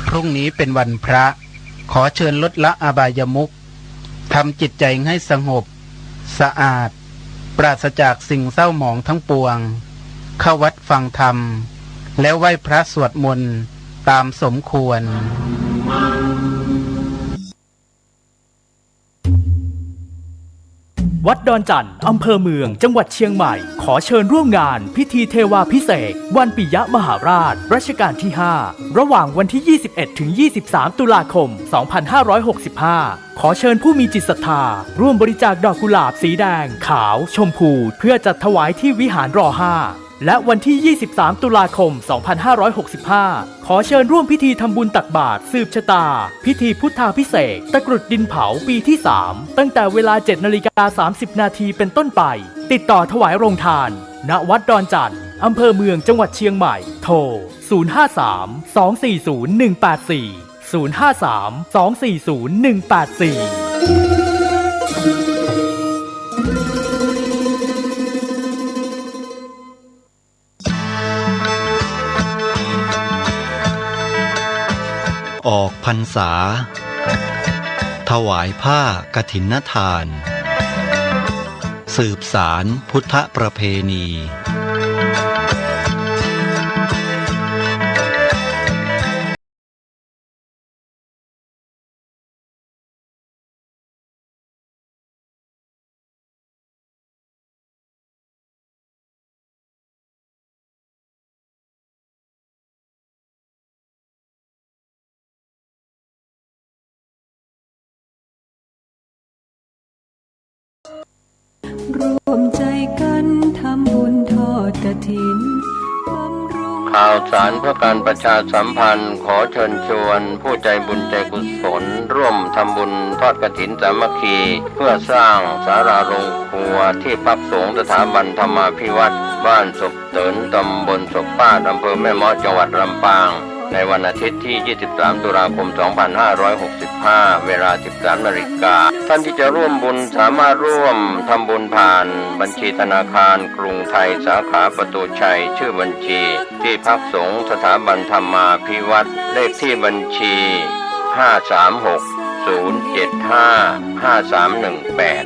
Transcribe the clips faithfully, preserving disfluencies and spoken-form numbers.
พรุ่งนี้เป็นวันพระ ขอเชิญลดละอบายมุข ทำจิตใจให้สงบ สะอาด ปราศจากสิ่งเศร้าหมองทั้งปวง เข้าวัดฟังธรรม แล้วไหว้พระสวดมนต์ตามสมควร วัดดอนจั่น อำเภอเมือง จังหวัดเชียงใหม่ ขอเชิญร่วมงานพิธีเทวาภิเษกวันปิยมหาราช รัชกาลที่ห้า ระหว่างวันที่ ยี่สิบเอ็ด ถึง ยี่สิบสาม ตุลาคม สองพันห้าร้อยหกสิบห้า ขอเชิญผู้มีจิตศรัทธา ร่วมบริจาคดอกกุหลาบสีแดง ขาว ชมพู เพื่อจัดถวายที่วิหาร รอห้า และวันที่ ยี่สิบสาม ตุลาคม สองพันห้าร้อยหกสิบห้า ขอเชิญร่วมพิธีทำบุญตักบาตรสืบชะตา พิธีพุทธาภิเษกตะกรุดดินเผาปีที่สาม ตั้งแต่เวลา เจ็ดนาฬิกาสามสิบนาทีเป็นต้นไป ติดต่อถวายโรงทาน ณ วัดดอนจั่น อำเภอเมือง จังหวัดเชียงใหม่ โทร ศูนย์ห้าสาม สองสี่ศูนย์ หนึ่งแปดสี่ ศูนย์ห้าสาม สองสี่ศูนย์ หนึ่งแปดสี่ ออกพรรษา ถวายผ้ากฐินทาน สืบสานพุทธประเพณี ร่วมใจกันทำบุญทอดกฐิน บำรุง ข่าวสารเพื่อการประชาสัมพันธ์ ขอเชิญชวนผู้ใจบุญใจกุศล ร่วมทำบุญทอดกฐินสามัคคี เพื่อสร้างศาลาโรงครัวที่พักสงฆ์สถาบันธรรมาภิวัฒน์ บ้านศพเติน ตำบลศพปาด อำเภอแม่เมาะ จังหวัดลำปาง ในวันอาทิตย์ที่ ยี่สิบสาม ตุลาคม สองพันห้าร้อยหกสิบห้า เวลา สิบสามนาฬิกา ท่านที่จะร่วมบุญสามารถร่วมทำบุญผ่านบัญชีธนาคารกรุงไทย สาขาประตูชัย ชื่อบัญชี ที่พักสงฆ์สถาบันธรรมาภิวัฒน์ เลขที่บัญชี ห้าสามหก ศูนย์เจ็ดห้า ห้าสามหนึ่งแปด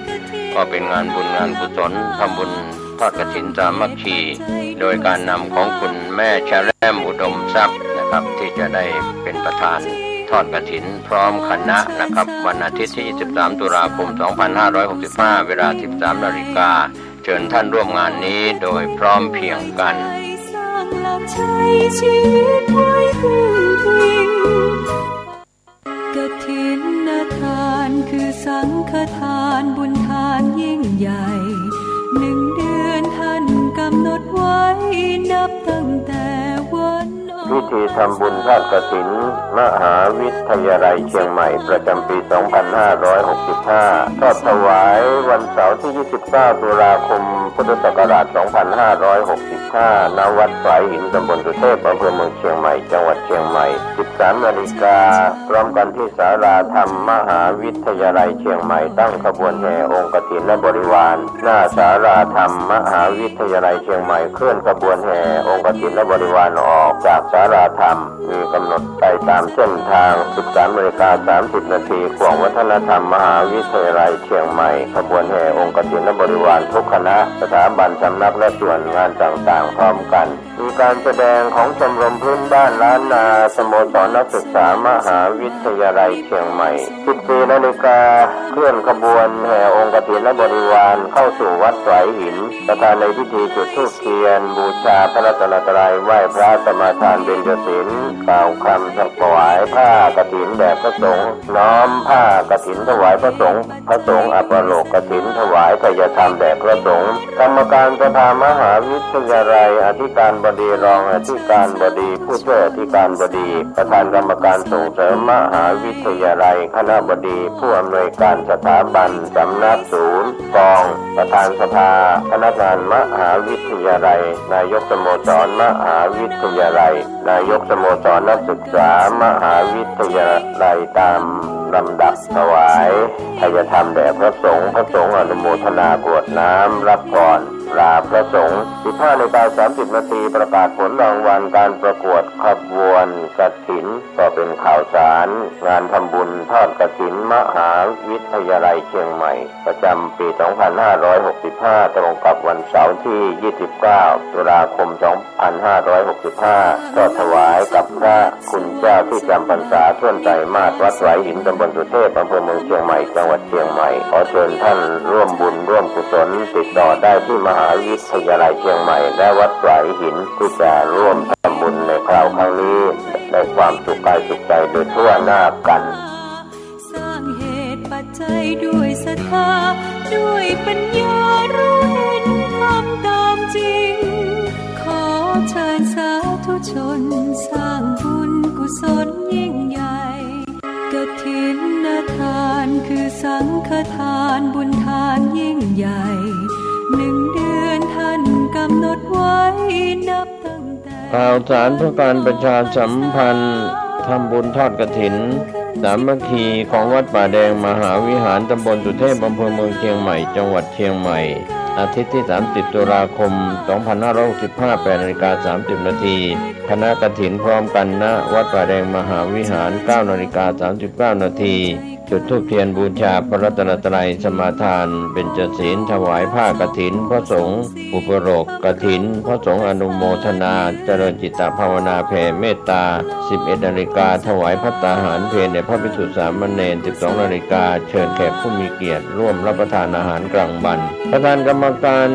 ก็เป็นงานบุญงานกุศลทำบุญ ทอดกฐินสามัคคี โดยการนำของคุณแม่แชร่ม อุดมทรัพย์นะครับ ที่จะได้เป็นประธานทอดกฐินพร้อมคณะนะครับ วันอาทิตย์ที่ ยี่สิบสาม ตุลาคม สองพันห้าร้อยหกสิบห้า เวลา สิบสามนาฬิกา เชิญท่านร่วมงานนี้โดยพร้อมเพรียงกัน สร้างหลักชัยชีวิตไว้พึ่งพิง กฐินทานคือสังฆทานบุญทานยิ่งใหญ่ หนึ่งเดือนท่านกำหนดไว้นับตั้งแต่วันออก พิธีทำบุญทอดกฐินมหาวิทยาลัยเชียงใหม่ประจำปี สองพันห้าร้อยหกสิบห้า ทอดถวายวันเสาร์ที่ ยี่สิบเก้า ตุลาคม พุทธศักราช สองพันห้าร้อยหกสิบห้า ณ วัดฝายหิน ตำบลสุเทพ อำเภอเมืองเชียงใหม่ จังหวัดเชียงใหม่ สิบสามนาฬิกา พร้อมกันที่ศาลาธรรมมหาวิทยาลัยเชียงใหม่ ตั้งขบวนแห่องค์กฐินและบริวาร หน้าศาลาธรรมมหาวิทยาลัยเชียงใหม่ เคลื่อนขบวนแห่องค์กฐินและบริวารออกจากศาลาธรรม มีกำหนดไปตามเส้นทาง สิบสามนาฬิกาสามสิบนาที ข่วงวัฒนธรรมมหาวิทยาลัยเชียงใหม่ ขบวนแห่องค์กฐินและบริวารทุกคณะ สถาบัน สำนัก และส่วนงานต่างๆ พร้อมกัน มีการแสดงของชมรมพื้นบ้านล้านนา สโมสรนักศึกษามหาวิทยาลัยเชียงใหม่ สิบสี่นาฬิกา เคลื่อนขบวนแห่องค์กฐินและบริวารเข้าสู่วัดฝายหิน ประธานในพิธีจุดธูปเทียน บูชาพระรัตนตรัย ไหว้พระสมาทานเบญจศีล กล่าวคำถวายผ้ากฐินแด่พระสงฆ์ น้อมผ้ากฐินถวายพระสงฆ์ พระสงฆ์อัปโลกกฐินถวายไทยธรรมแด่พระสงฆ์ กรรมการสภามหาวิทยาลัย อธิการบดี รองอธิการบดี ผู้ช่วยอธิการบดี ประธานกรรมการส่งเสริมมหาวิทยาลัย คณบดี ผู้อำนวยการสถาบัน สำนัก ศูนย์ กอง ประธานสภาพนักงานมหาวิทยาลัย นายกสโมสรมหาวิทยาลัย นายกสโมสรนักศึกษามหาวิทยาลัยตาม ลำดับถวายไทยธรรมแด่พระสงฆ์ พระสงฆ์อนุโมทนากรวดน้ำรับพรลาพระสงฆ์ สิบห้านาฬิกาสามสิบนาที ประกาศผลรางวัลการประกวดขบวนกฐิน ก็เป็นข่าวสารงานทำบุญทอดกฐินมหาวิทยาลัยเชียงใหม่ ประจำปี สองพันห้าร้อยหกสิบห้า ตรงกับวันเสาร์ที่ ยี่สิบเก้า ตุลาคม สองพันห้าร้อยหกสิบห้า ทอดถวายกับพระคุณเจ้าที่จำพรรษาถ้วนไตรมาส วัดสายหิน ตำบลสุเทพ อำเภอเมืองเชียงใหม่ จังหวัดเชียงใหม่ ขอเชิญท่านร่วมบุญร่วมกุศล ติดต่อได้ที่มหาวิทยาลัยเชียงใหม่ และวัดสายหิน ที่จะร่วมทำบุญในคราวครั้งนี้ ได้ความสุขกายสุขใจโดยทั่วหน้ากัน สร้างเหตุปัจจัยด้วยศรัทธา ด้วยปัญญารู้เห็นธรรมตามจริง ขอเชิญสาธุชนสร้างบุญกุศลยิ่งใหญ่ กฐินทานคือสังฆทานบุญทานยิ่งใหญ่ หนึ่งเดือนท่านกำหนดไว้นับตั้งแต่ ข่าวสารเพื่อการประชาสัมพันธ์ทำบุญทอดกฐินสามัคคีของวัดป่าแดงมหาวิหาร ตำบลสุเทพ อำเภอเมืองเชียงใหม่ จังหวัดเชียงใหม่ อาทิตย์ที่ สามสิบ ตุลาคม สองพันห้าร้อยหกสิบห้า แปดนาฬิกาสามสิบนาที คณะกฐินพร้อมกัน ณ วัดป่าแดงมหาวิหาร เก้านาฬิกาสามสิบเก้านาที จุดธูปเทียนบูชาพระรัตนตรัย สมาทานเบญจศีล ถวายผ้ากฐิน พระสงฆ์อุปโลกกฐิน พระสงฆ์อนุโมทนา เจริญจิตตภาวนาแผ่เมตตา สิบเอ็ดนาฬิกา ถวายภัตตาหารเพลแด่พระภิกษุสามเณร สิบสองนาฬิกา เชิญแขกผู้มีเกียรติร่วมรับประทานอาหารกลางวัน ประธานกรรมการ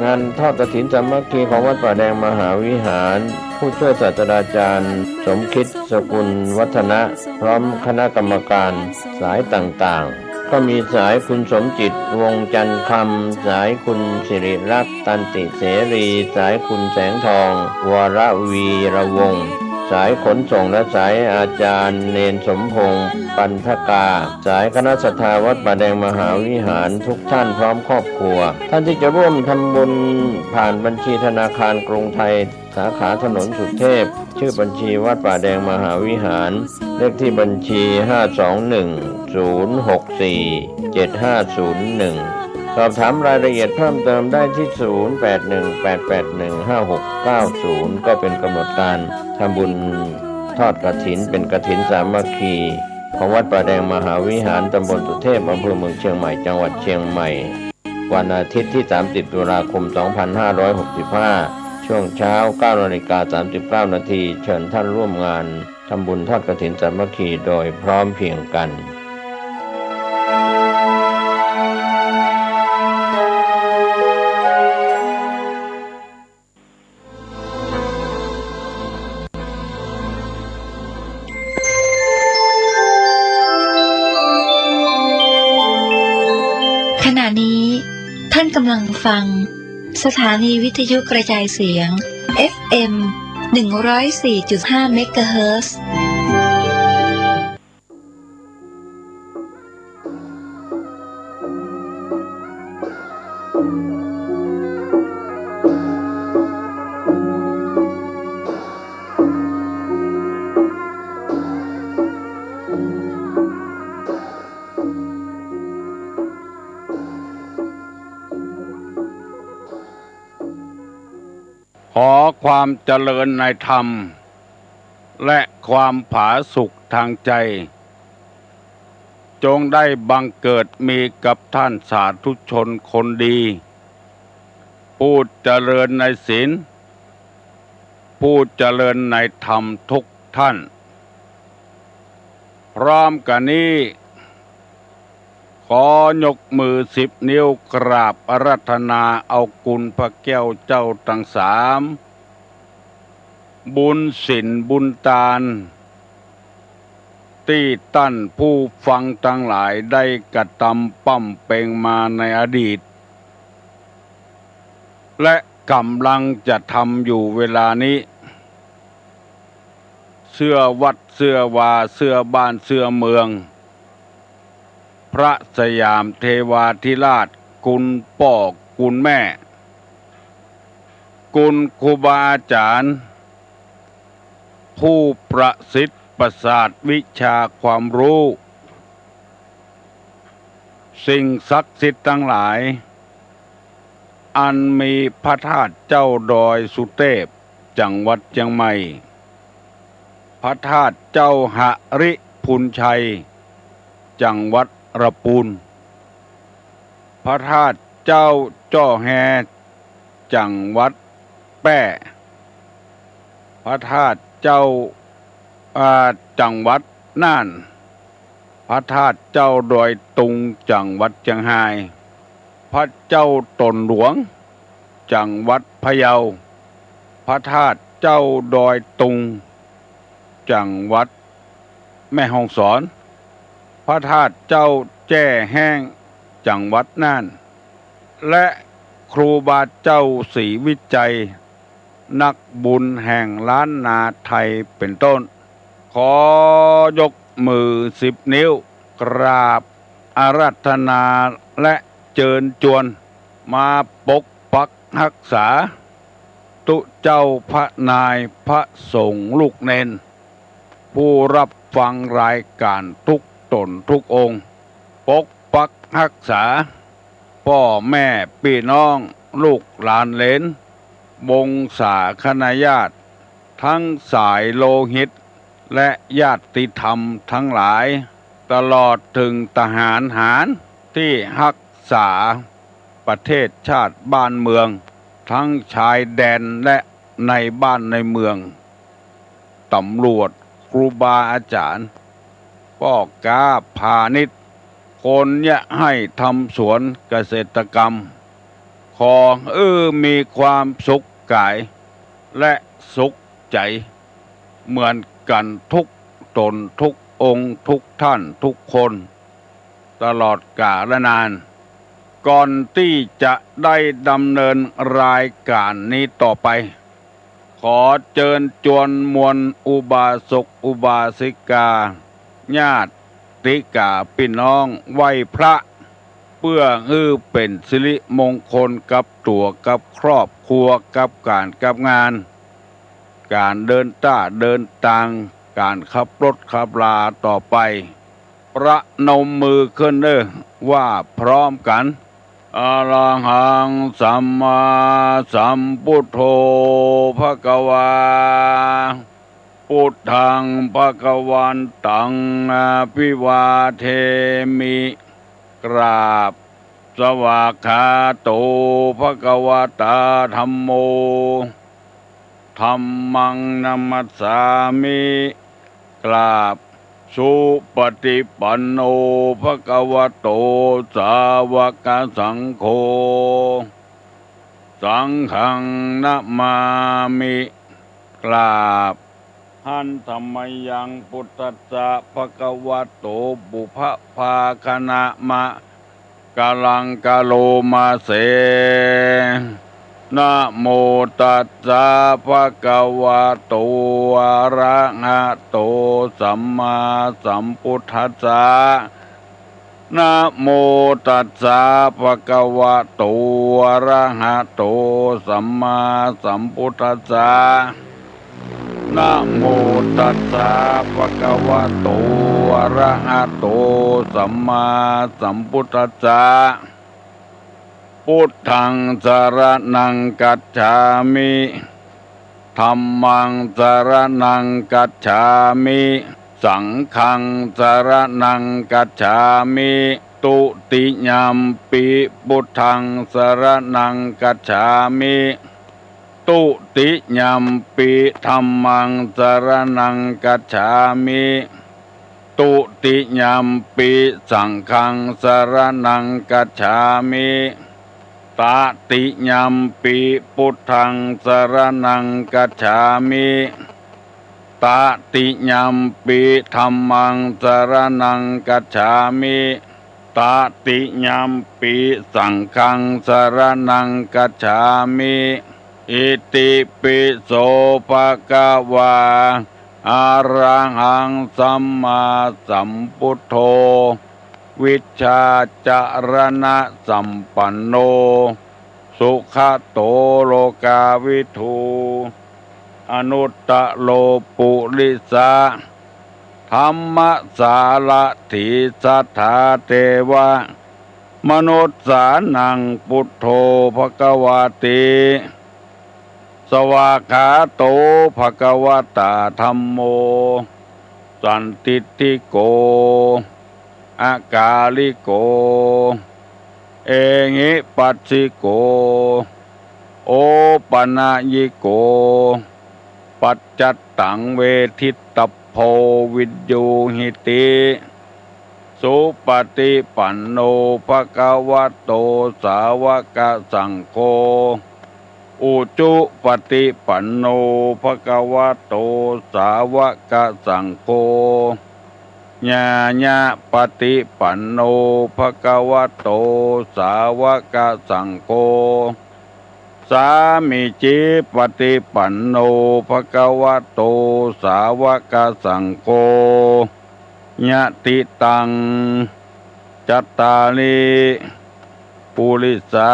งานทอดกฐินสามัคคีของวัดป่าแดงมหาวิหาร ผู้ช่วยศาสตราจารย์สมคิด สกุลวัฒนะ พร้อมคณะกรรมการสายต่างๆ ก็มีสายคุณสมจิต วงศ์จันทร์คำ สายคุณสิริลักษณ์ ตันติเสรี สายคุณแสงทอง วรวีรวงศ์ สายขนส่งและสายอาจารย์เณรสมพงษ์ ปันธกา สายคณะศรัทธาวัดป่าแดงมหาวิหารทุกท่านพร้อมครอบครัว ท่านที่จะร่วมทำบุญผ่านบัญชีธนาคารกรุงไทย สาขาถนนสุเทพ ชื่อบัญชีวัดป่าแดงมหาวิหาร เลขที่บัญชี ห้าสองหนึ่ง ศูนย์หกสี่ เจ็ดห้าศูนย์หนึ่ง สอบถามรายละเอียดเพิ่มเติมได้ที่ ศูนย์แปดหนึ่ง แปดแปดหนึ่ง ห้าหกเก้าศูนย์ ก็เป็นกำหนดการทำบุญทอดกฐิน เป็นกฐินสามัคคี ของวัดป่าแดงมหาวิหาร ตำบลสุเทพ อำเภอเมืองเชียงใหม่ จังหวัดเชียงใหม่ วันอาทิตย์ที่ สามสิบ ตุลาคม สองพันห้าร้อยหกสิบห้า ช่วงเช้า เก้านาฬิกาสามสิบเก้านาที เชิญท่านร่วมงานทำบุญทอดกฐินสามัคคีโดยพร้อมเพรียงกัน ขณะนี้ท่านกำลังฟังสถานีวิทยุกระจายเสียง เอฟเอ็ม หนึ่งร้อยสี่จุดห้า เมกะเฮิรตซ์ ขอความเจริญในธรรม และความผาสุกทางใจ จงได้บังเกิดมีกับท่านสาธุชนคนดี ผู้เจริญในศีล ผู้เจริญในธรรมทุกท่าน พร้อมกันนี้ ขอยกมือสิบนิ้วกราบอาราธนาเอาคุณพระแก้วเจ้าทั้งสาม บุญศีลบุญตาน ตี้ต้านผู้ฟังตังหลายได้กระทำปำเป็งมาในอดีต และก๋ำลังจะทำอยู่เวลานี้ เสื้อวัดเสื้อวา เสื้อบ้านเสื้อเมือง พระสยามเทวาธิราช คุณป้อคุณแม่ คุณครูบาอาจ๋ารย์ ผู้ประสิทธิ์ประสาทวิชาความรู้ สิ่งศักดิ์สิทธิ์ตังหลาย อันมีพระธาตุเจ้าดอยสุเตพ จังหวัดเจียงใหม่ พระธาตุเจ้าหริภุญชัย จังหวัดระปูน พระธาตุเจ้าจ้อแฮ จังหวัดแป้ พระธาตุเจ้า อ่า จังหวัดน่าน พระธาตุเจ้าดอยตุง จังหวัดเจียงฮาย พระเจ้าตนหลวง จังหวัดพะเยา พระธาตุเจ้าดอยตุง จังหวัดแม่ฮ่องสอน พระธาตุเจ้าแจ้แฮ้ง จังหวัดน่าน และครูบาเจ้าศรีวิชัย นักบุญแห่งล้านนาไทยเป็นต้น ขอยกมือสิบนิ้ว กราบอาราธนาและเจิญจวน มาปกปักฮักษา ตุ๊เจ้าพระนายพระสงฆ์ลูกเณร ผู้รับฟังรายการทุกต๋นทุกองค์ ปกปักฮักษา ป้อแม่ปี้น้อง ลูกหลานเหลน วงศาคณาญาติ ทั้งสายโลหิต และญาติธรรมทั้งหลาย ตลอดเถิงทหารหาร ตี้ฮักษาประเทศชาติบ้านเมือง ทั้งชายแดนและในบ้านในเมือง ต๋ำรวจ ครูบาอาจ๋ารย์ ป้อก๊าพาณิชย์ คนเยียะไฮ่ทำสวนเกษตรกรรม ขอหื้อมีความสุขก๋าย และสุขใจ๋ เหมือนกั๋นทุกต๋นทุกองค์ทุกท่านทุกคน ตลอดกาลนาน ก่อนตี้จะได้ดำเนินรายการนี้ต่อไป ขอเจิญจวนมวลอุบาสกอุบาสิกา ญาติกาปี้น้องไหว้พระ เปื้อหื้อเป๋นสิริมงคลกับตั๋วกับครอบครัวกับก๋านกับงาน ก๋านเดินต้าเดินตาง ก๋านขับรถขับราต่อไป ประนมมือขึ้นเน่อ ว่าพร้อมกั๋น อะระหังสัมมาสัมพุทโธภะคะวา พุทธังภะคะวันตัง อะภิวาเทมิ กราบ สวากขาโตภะคะวะตาธัมโม ธัมมังนะมัสสามิ กราบ สุปฏิปันโนภะคะวะโต สาวกสังโฆ สังฆังนะมามิ กราบ หันธะมะยัง พุทธัสสะ ภะคะวะโต ปุพพะภาคะนะมะ กะลังกะโลมาเส นะโมตัสสะ ภะคะวะโต อะระหะโต สัมมาสัมพุทธัสสะ นะโมตัสสะ ภะคะวะโต อะระหะโต สัมมาสัมพุทธัสสะ นะโมตัสสะ ภะคะวะโต อะระหะโต สัมมาสัมพุทธัสสะ พุทธังสะระณังคัจฉามิ ธัมมังสะระณังคัจฉามิ สังฆังสะระณังคัจฉามิ ตุติยัมปิ พุทธังสะระณังคัจฉามิ ตุติยัมปิ ธัมมังสะระณังคัจฉามิ ตุติยัมปิ สังฆังสะระณังคัจฉามิ ตติยัมปิ พุทธังสะระณังคัจฉามิ ตติยัมปิ ธัมมังสะระณังคัจฉามิ ตติยัมปิ สังฆังสะระณังคัจฉามิ อิติปิโส ภะคะวา อะระหังสัมมาสัมพุทโธ วิชชาจะระณะสัมปันโน สุขะโต โลกาวิทู อนุตตะโร ปุริสะธัมมะสารถี สัทธาเทวะ มนุสสานัง ปุทโธ ภะคะวาติ สวากขาโต ภะคะวะตา ธัมโม สันทิฏฐิโก อะกาลิโก เอหิปัสสิโก โอปะนะยิโก ปัจจัตตัง เวทิตตัพโพ วิญญูหิติ สุปะฏิปันโน ภะคะวะโต สาวะกะสังโฆ อุจุปะฏิปันโน ภะคะวะโต สาวะกะสังโฆ ญาญะปะฏิปันโน ภะคะวะโต สาวะกะสังโฆ สามีจิปะฏิปันโน ภะคะวะโต สาวะกะสังโฆ ยะถิตัง จัตตาริ ปุริสา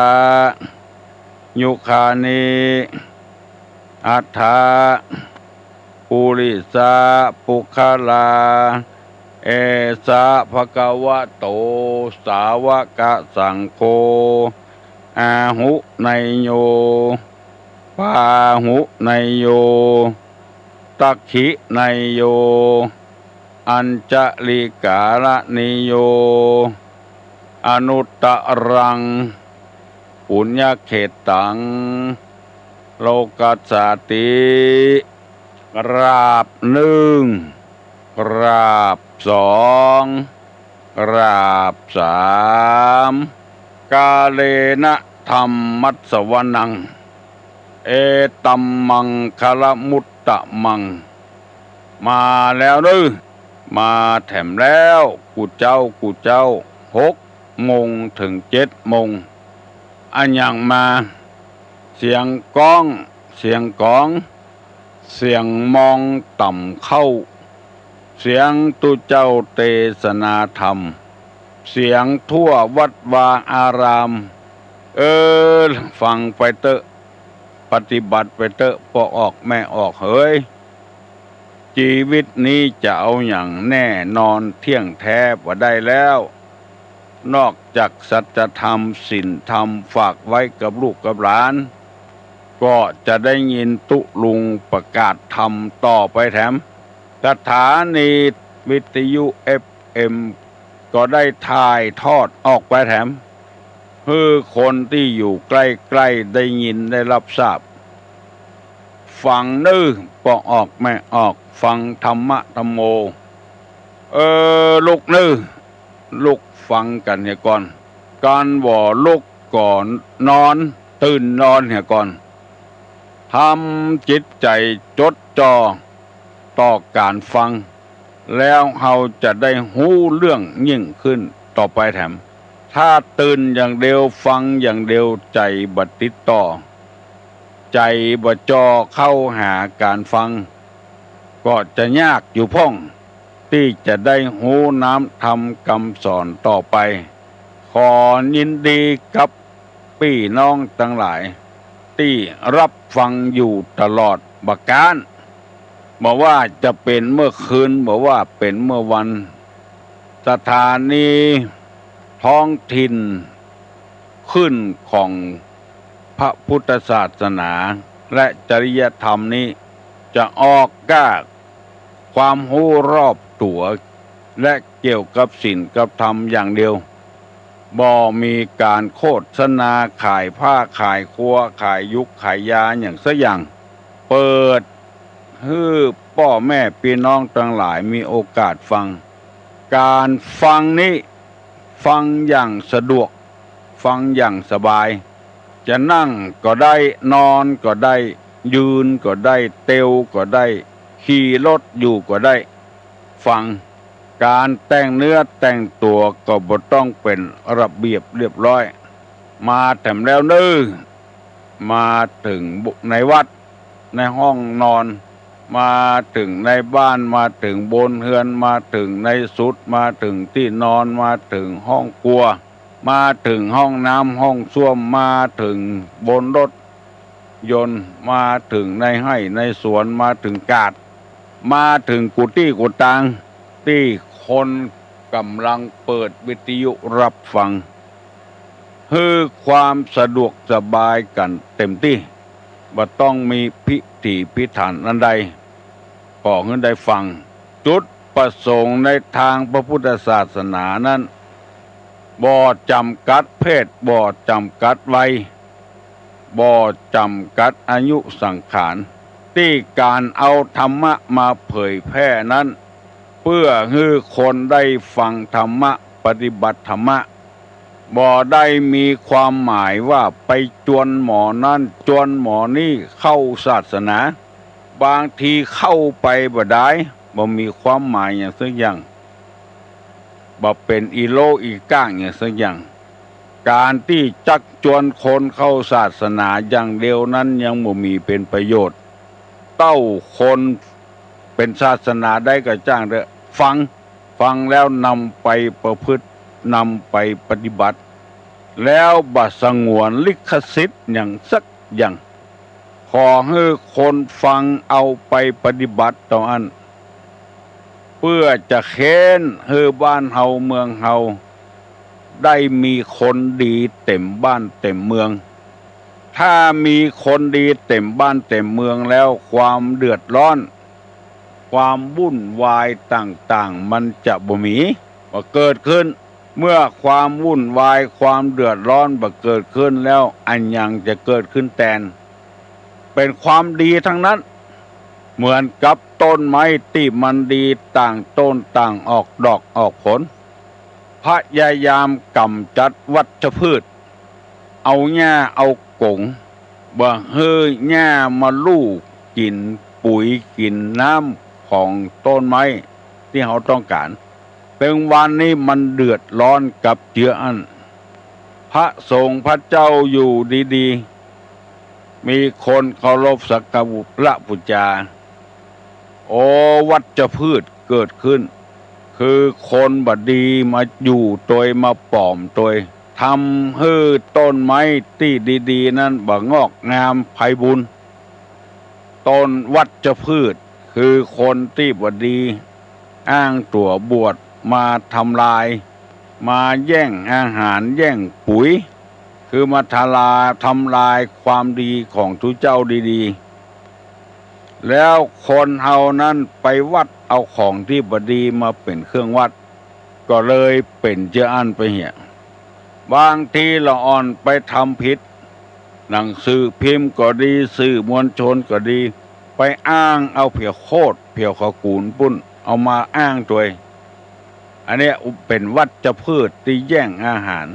ยุคานิ อัฏฐะ ปุริสา ปุคคลา เอสะ ภะคะวะโต สาวะกะสังโฆ อาหุเนยโย ปาหุเนยโย ตักขิเนยโย อัญชลิกาละเนยโย อนุตตะรัง ปุญญะเขตตัง โลกัสสาติ กราบนึ่ง กราบสอง กราบสาม กาเลนะธัมมัสสวนัง เอตัมมังคละมุตตะมัง มาแล้วเน้อ มาแถมแล้ว กู้เจ้า กู้เจ้า หกโมงเถิงเจ็ดโมง อะหยังมา เสียงก้อง เสียงก๋อง เสียงมองต่ำเข้า เสียงตุ๊เจ้าเตสนาธรรม เสียงทั่ววัดวาอาราม เออ ฟังไปเต๊อะ ปฏิบัติไปเต๊อะ ป้อออกแม่ออกเหย จีวิตนี้จะเอาหยังแน่นอนเที่ยงแท้บ่ได้แล้ว นอกจากสัจธรรมศีลธรรมฝากไว้กับลูกกับหลาน ก็จะได้ยินตุ๊ลุงประกาศธรรมต่อไปแถม สถานีวิทยุ เอฟเอ็ม ก็ได้ถ่ายทอดออกไปแถม หื้อคนตี้อยู่ใกล้ๆ ได้ยินได้รับทราบ ฟังเน้อ ป้อออกแม่ออก ฟังธรรมะธัมโม เออ ลุกเน้อ ลุกฟังกั๋นเหียก่อน กันบ่ลุกก็นอน ตื่นนอนเหียก่อน ทำจิตใจ๋จดจ่อต่อก๋านฟัง แล้วเฮาจะได้ฮู้เรื่องยิ่งขึ้นต่อไปแถม ถ้าตื่นอย่างเดียว ฟังอย่างเดียว ใจ๋บ่ติดต่อ ใจ๋บ่จ่อเข้าหาก๋านฟัง ก็จะยากอยู่พ่อง ตี้จะได้ฮู้น้ำธรรมกำสอนต่อไป ขอยินดีกับปี้น้องตังหลาย ตี้ฮับฟังอยู่ตลอดบ่าก๊าน บ่ว่าจะเป๋นเมื่อคืน บ่ว่าเป๋นเมื่อวัน สถานีท้องถิ่นคลื่นของพระพุทธศาสนาและจริยธรรมนี้ จะออกก้าความฮู้รอบตั๋ว และเกี่ยวกับศีลกับธรรมอย่างเดียว บ่มีก๋านโฆษณาขายผ้าขายครัว ขายยุกขายยาหยังสักอย่าง เปิดหื้อป้อแม่ปี้น้องตังหลายมีโอกาสฟัง ก๋านฟังนี้ ฟังอย่างสะดวก ฟังอย่างสบาย จะนั่งก็ได้ นอนก็ได้ ยืนก็ได้ เตียวก็ได้ ขี่รถอยู่ก็ได้ ฟัง ก๋านแต่งเนื้อแต่งตั๋วก็บ่ต้องเป๋นระเบียบเรียบร้อย มาแถมแล้วเน้อ มาเถิงในวัด ในห้องนอน มาเถิงในบ้าน มาเถิงบนเฮือน มาเถิงในสุด มาเถิงตี้นอน มาเถิงห้องครัว มาเถิงห้องน้ำห้องส้วม มาเถิงบนรถยนต์ มาเถิงในไฮ่ในสวน มาเถิงกาด มาเถิงกู้ตี้กู้ตาง ตี้คนก่ำลังเปิดวิทยุฮับฟัง หื้อความสะดวกสบายกั๋นเต๋มตี้ บ่ต้องมีพิถีพิถันอันใด ขอหื้อได้ฟัง จุดประสงค์ในตางพระพุทธศาสนานั้น บ่จ๋ำกัดเพศ บ่จ๋ำกัดวัย บ่จ๋ำกัดอายุสังขาร ตี้ก๋านเอาธรรมะมาเผยแพร่นั้น เปื้อหื้อคนได้ฟังธรรมะ ปฏิบัติธรรมะ บ่ได้มีความหมายว่าไปจวนหมอนั้นจวนหมอนี้เข้าศาสนา บางทีเข้าไปบ่ดาย บ่มีความหมายหยังสักอย่าง บ่เป๋นอีโลอีก้างหยังสักอย่าง ก๋านตี้จักจวนคนเข้าศาสนาอย่างเดียวนั้นยังบ่มีเป๋นประโยชน์ เต้าคนเป๋นศาสนาใดก็จ้างเต๊อะ ฟัง ฟังแล้วนำไปประพฤติ นำไปปฏิบัติ แล้วบ่สงวนลิขสิทธิ์หยังสักอย่าง ขอหื้อคนฟังเอาไปปฏิบัติเต้าอั้น เปื้อจะเค้นหื้อบ้านเฮาเมืองเฮา ได้มีคนดีเต๋มบ้านเต๋มเมือง ถ้ามีคนดีเต๋มบ้านเต๋มเมืองแล้ว ความเดือดร้อน ความวุ่นวายต่างๆ มันจะบ่มี บ่เกิดขึ้น เมื่อความวุ่นวาย ความเดือดร้อนบ่เกิดขึ้นแล้ว อะหยังจะเกิดขึ้นแตน เป๋นความดีทั้งนั้น เหมือนกับต้นไม้ตี้มันดีต่างต้นต่างออกดอกออกผล พยายามกำจัดวัชพืช เอาหญ้าเอาก๋ง บ่หื้อหญ้ามาลู่กิ๋นปุ๋ยกิ๋นน้ำของต้นไม้ตี้เฮาต้องก๋าน เถิงวันนี้มันเดือดร้อนกับเจื้ออั้น พระสงฆ์พระเจ้าอยู่ดีๆ มีคนเคารพสักการะบูชา โอ้ วัชพืชเกิดขึ้น คือคนบ่ดีมาอยู่ตวย มาป๋อมตวย ทำหื้อต้นไม้ตี้ดีๆ นั้นบ่งอกงามไพบูลย์ ต้นวัชพืช คือคนตี้บ่ดี อ้างตั๋วบวชมาทำลาย มาแย่งอาหารแย่งปุ๋ย คือมาทลา ทำลายความดีของตุ๊เจ้าดีๆ แล้วคนเฮานั้นไปวัดเอาของตี้บ่ดีมาเป๋นเครื่องวัด ก็เลยเป๋นเจื้ออั้นไปเหีย บางทีละอ่อนไปทำผิด หนังสือพิมพ์ก็ดี สื่อมวลชนก็ดี ไปอ้างเอาเผียวโคตร เผียวเขากูนปุ้น เอามาอ้างตวย อันเนี้ยเป๋นวัชพืชตี้แย่งอาหาร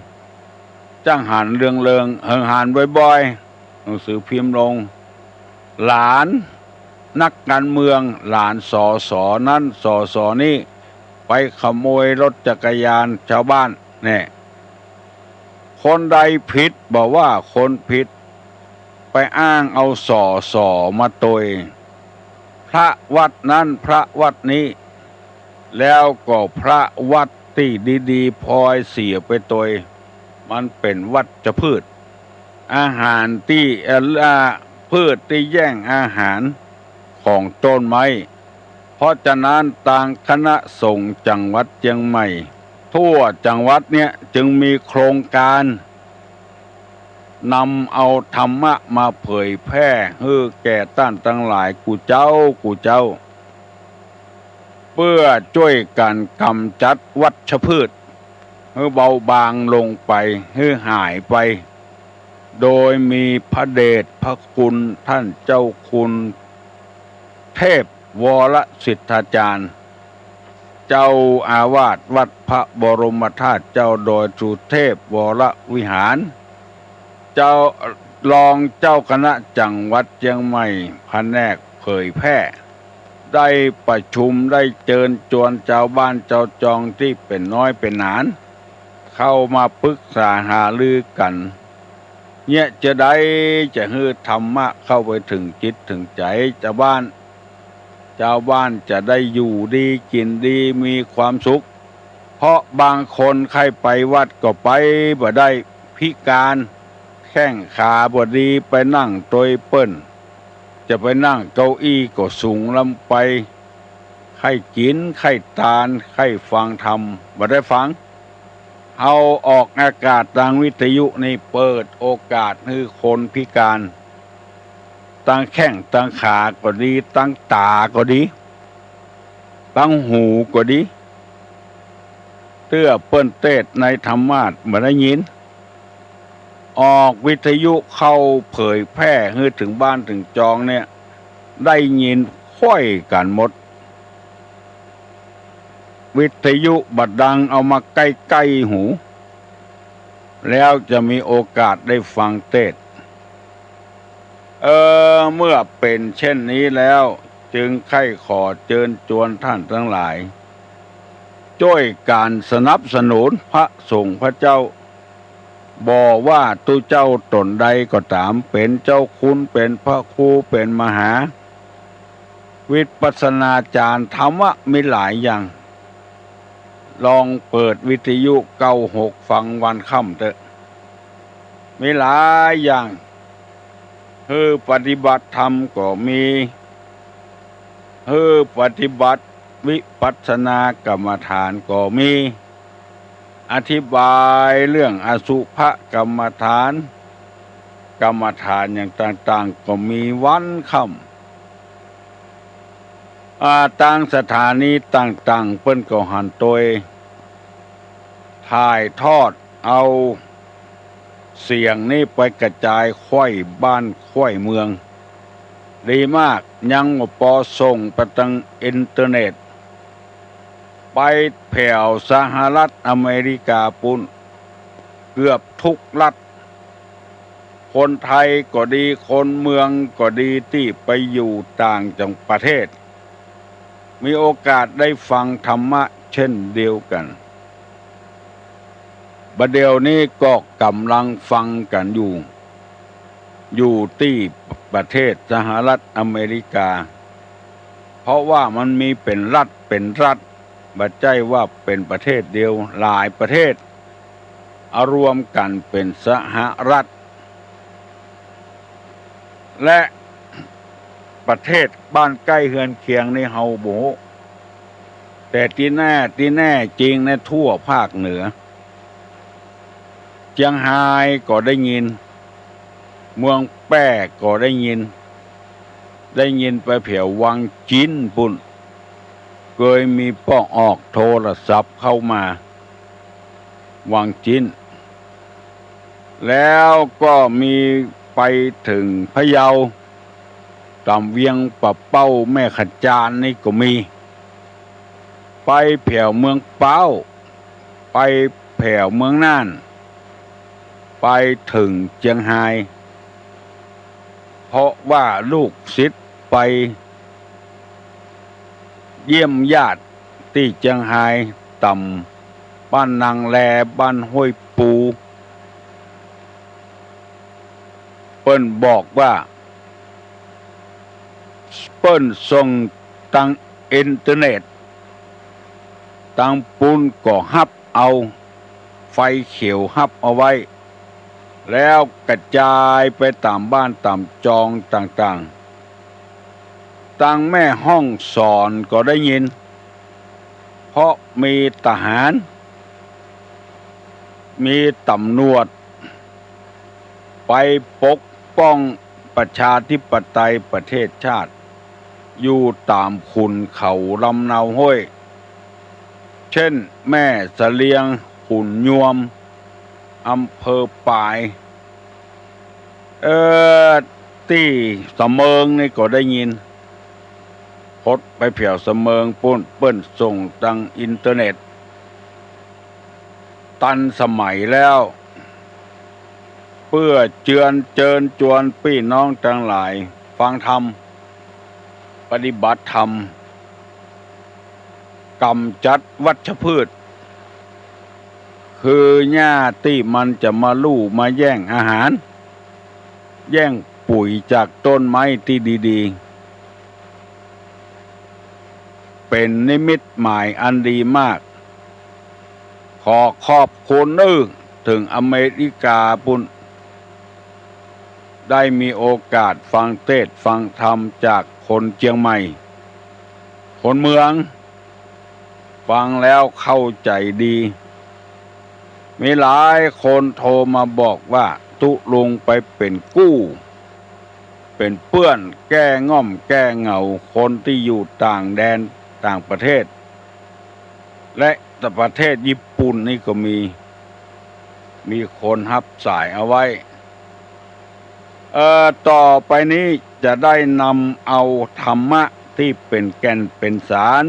จ้างหันเริงๆ เหิงหันบ่อยๆ หนังสือพิมพ์ลง หลานนักการเมือง หลาน สส นั้น สส นี้ ไปขโมยรถจักรยานชาวบ้าน แน่ คนใดผิดบ่ว่าคนผิด ไปอ้างเอา สส มาตวย พระวัดนั้นพระวัดนี้ แล้วก็พระวัดตี้ดีๆ พลอยเสียไปตวย มันเป๋นวัชพืช อาหารตี้ เอ่อ อ่า พืชตี้แย่งอาหารของต้นไม้ เพราะฉะนั้นตางคณะสงฆ์จังหวัดเจียงใหม่ ทั่วจังหวัดเนี่ยจึงมีโครงการ นำเอาธรรมะมาเผยแพร่หื้อแก่ต้านตังหลายกู้เจ้ากู้เจ้า เปื้อจ้วยกั๋นกำจัดวัชพืชหื้อเบาบางลงไป หื้อหายไป โดยมีพระเดชพระคุณต้านเจ้าคุณเทพวรสิทธาจารย์ เจ้าอาวาสวัดพระบรมธาตุเจ้าดอยสุเทพวรวิหาร เจ้า รองเจ้าคณะจังหวัดเจียงใหม่ ผนกเผยแพร่ ได้ประชุม ได้เจิญจวนจาวบ้านจาวจองตี้เป๋นน้อยเป๋นหนาน เข้ามาปรึกษาหารือกั๋น เยียะจะใดจะหื้อธรรมะเข้าไปเถิงจิตเถิงใจ๋จาวบ้าน จาวบ้านจะได้อยู่ดีกิ๋นดีมีความสุข เพราะบางคนใค่ไปวัดก็ไปบ่ได้ พิก๋าน แข้งขาบ่ดี ไปนั่งตวยเปิ้น จะไปนั่งเก้าอี้ก็สูงล้ำไป ใค่กิ๋น ใค่ตาน ใค่ฟังธรรม บ่ได้ฟัง เอาออกอากาศตางวิทยุนี่เปิดโอกาสหื้อคนพิการ ตางแข้งตางขาก็ดี ตางต๋าก็ดี ตางหูก็ดี เตื้อเปิ้นเตสน์ในธรรมาสน์บ่ได้ยิน ออกวิทยุเข้าเผยแพร่หื้อเถิงบ้านเถิงจองเนี่ย ได้ยินค่อยกั๋นหมด วิทยุบ่ดัง เอามาใก้ๆ หู แล้วจะมีโอกาสได้ฟังเตสน์ เออ เมื่อเป๋นเช่นนี้แล้ว จึงใค่ขอเจิญจวนต้านตังหลาย จ้วยกั๋นสนับสนุนพระสงฆ์พระเจ้า บ่ว่าตุ๊เจ้าต๋นใดก็ต๋าม เป๋นเจ้าคุณ เป๋นพระครู เป๋นมหา วิปัสสนาจารย์ ธรรมะมีหลายอย่าง ลองเปิดวิทยุเก้าหกฟังวันค่ำเต๊อะ มีหลายอย่าง หื้อปฏิบัติธรรมก็มี หื้อปฏิบัติวิปัสสนากรรมฐานก็มี อธิบายเรื่องอสุภกรรมฐาน กรรมฐานอย่างต่างๆ ก็มีวันค่ำ อ่า ตางสถานีต่างๆ เปิ้นก็หันโตยถ่ายทอดเอาเสียงนี้ไปกระจายใคว่บ้านใคว่เมือง ดีมาก ยังบ่ปอส่งไปตางอินเทอร์เน็ต ไปแผวสหรัฐอเมริกาปู้น เกือบกู้รัฐ คนไทยก็ดี คนเมืองก็ดี ตี้ไปอยู่ต่างจังประเทศ มีโอกาสได้ฟังธรรมะเช่นเดียวกั๋น บ่าเดี่ยวนี้ก็ก่ำลังฟังกั๋นอยู่ อยู่ตี้ประเทศสหรัฐอเมริกา เพราะว่ามันมีเป๋นรัฐเป๋นรัฐ บ่ใจ้ว่าเป๋นประเทศเดียว หลายประเทศ เอารวมกั๋นเป๋นสหรัฐ และประเทศบ้านใก้เฮือนเคียงนี่เฮาบ่ฮู้ แต่ตี้แน่ ตี้แน่จริงในทั่วภาคเหนือ เจียงฮายก็ได้ยิน เมืองแป้ก็ได้ยิน ได้ยินไปแผววังจินปู้น เกยมีป้อออกโทรศัพท์เข้ามา วังจิน แล้วก็มีไปเถิงพะเยา ต๋ามเวียงป่าเป้าแม่ขะจานนี่ก็มี ไปแผวเมืองป๊าว ไปแผวเมืองน่าน ไปเถิงเจียงฮาย เพราะว่าลูกศิษย์ไปเยี่ยมญาติตี้เจียงฮาย ต๋ามบ้านนางแล บ้านห้วยปู เปิ้นบอกว่า เปิ้นส่งตางอินเทอร์เน็ต ตางปู้นก็ฮับเอา ไฟเขียวฮับเอาไว้ แล้วกระจายไปต๋ามบ้านต๋ามจองต่างๆ ตางแม่ฮ่องสอนก็ได้ยิน เพราะมีทหาร มีต๋ำรวจ ไปปกป้องประชาธิปไตยประเทศชาติ อยู่ต๋ามขุนเขาลำเนาห้วย เช่น แม่เสลียง ขุนยวม อำเภอปาย เอ่อ ตี้สะเมิงนี่ก็ได้ยิน พดไปแผวสะเมิงปู้น เปิ้นส่งตางอินเทอร์เน็ต ตันสมัยแล้ว เปื้อเจือนเจิญจวนปี้น้องตังหลาย ฟังธรรม ปฏิบัติธรรม ก๋ำจัดวัชพืช คือหญ้าตี้มันจะมาลู่มาแย่งอาหาร แย่งปุ๋ยจากต้นไม้ตี้ดีๆ เป๋นนิมิตหมายอันดีมาก ขอขอบคุณอื้อเถิงอเมริกาปู้น ได้มีโอกาสฟังเทศน์ฟังธรรมจากคนเจียงใหม่ คนเมือง ฟังแล้วเข้าใจ๋ดี มีหลายคนโทรมาบอกว่าตุ๊ลุงไปเป๋นกู้ เป๋นเปื้อน แก้ง่อมแก้เหงาคนตี้อยู่ต่างแดนต่างประเทศ และประเทศญี่ปุ่นนี่ก็มี มีคนฮับสายเอาไว้ เอ่อ ต่อไปนี้จะได้นำเอาธรรมะตี้เป๋นแก่นเป๋นสาร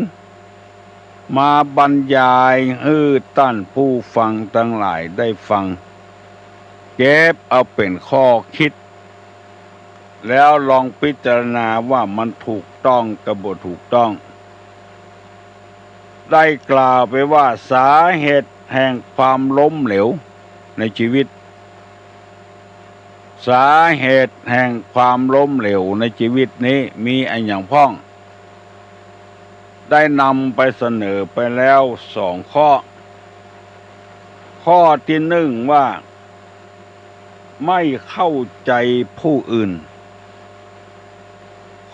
มาบรรยายหื้อต้านผู้ฟังตังหลายได้ฟัง เก็บเอาเป๋นข้อคิด แล้วลองพิจารณาว่ามันถูกต้องกับบ่ถูกต้อง ได้กล่าวไปว่าสาเหตุแห่งความล้มเหลวในชีวิต สาเหตุแห่งความล้มเหลวในชีวิตนี้มีอะหยังพ่อง ได้นำไปเสนอไปแล้วสองข้อ ข้อตี้นึ่งว่า ไม่เข้าใจ๋ผู้อื่น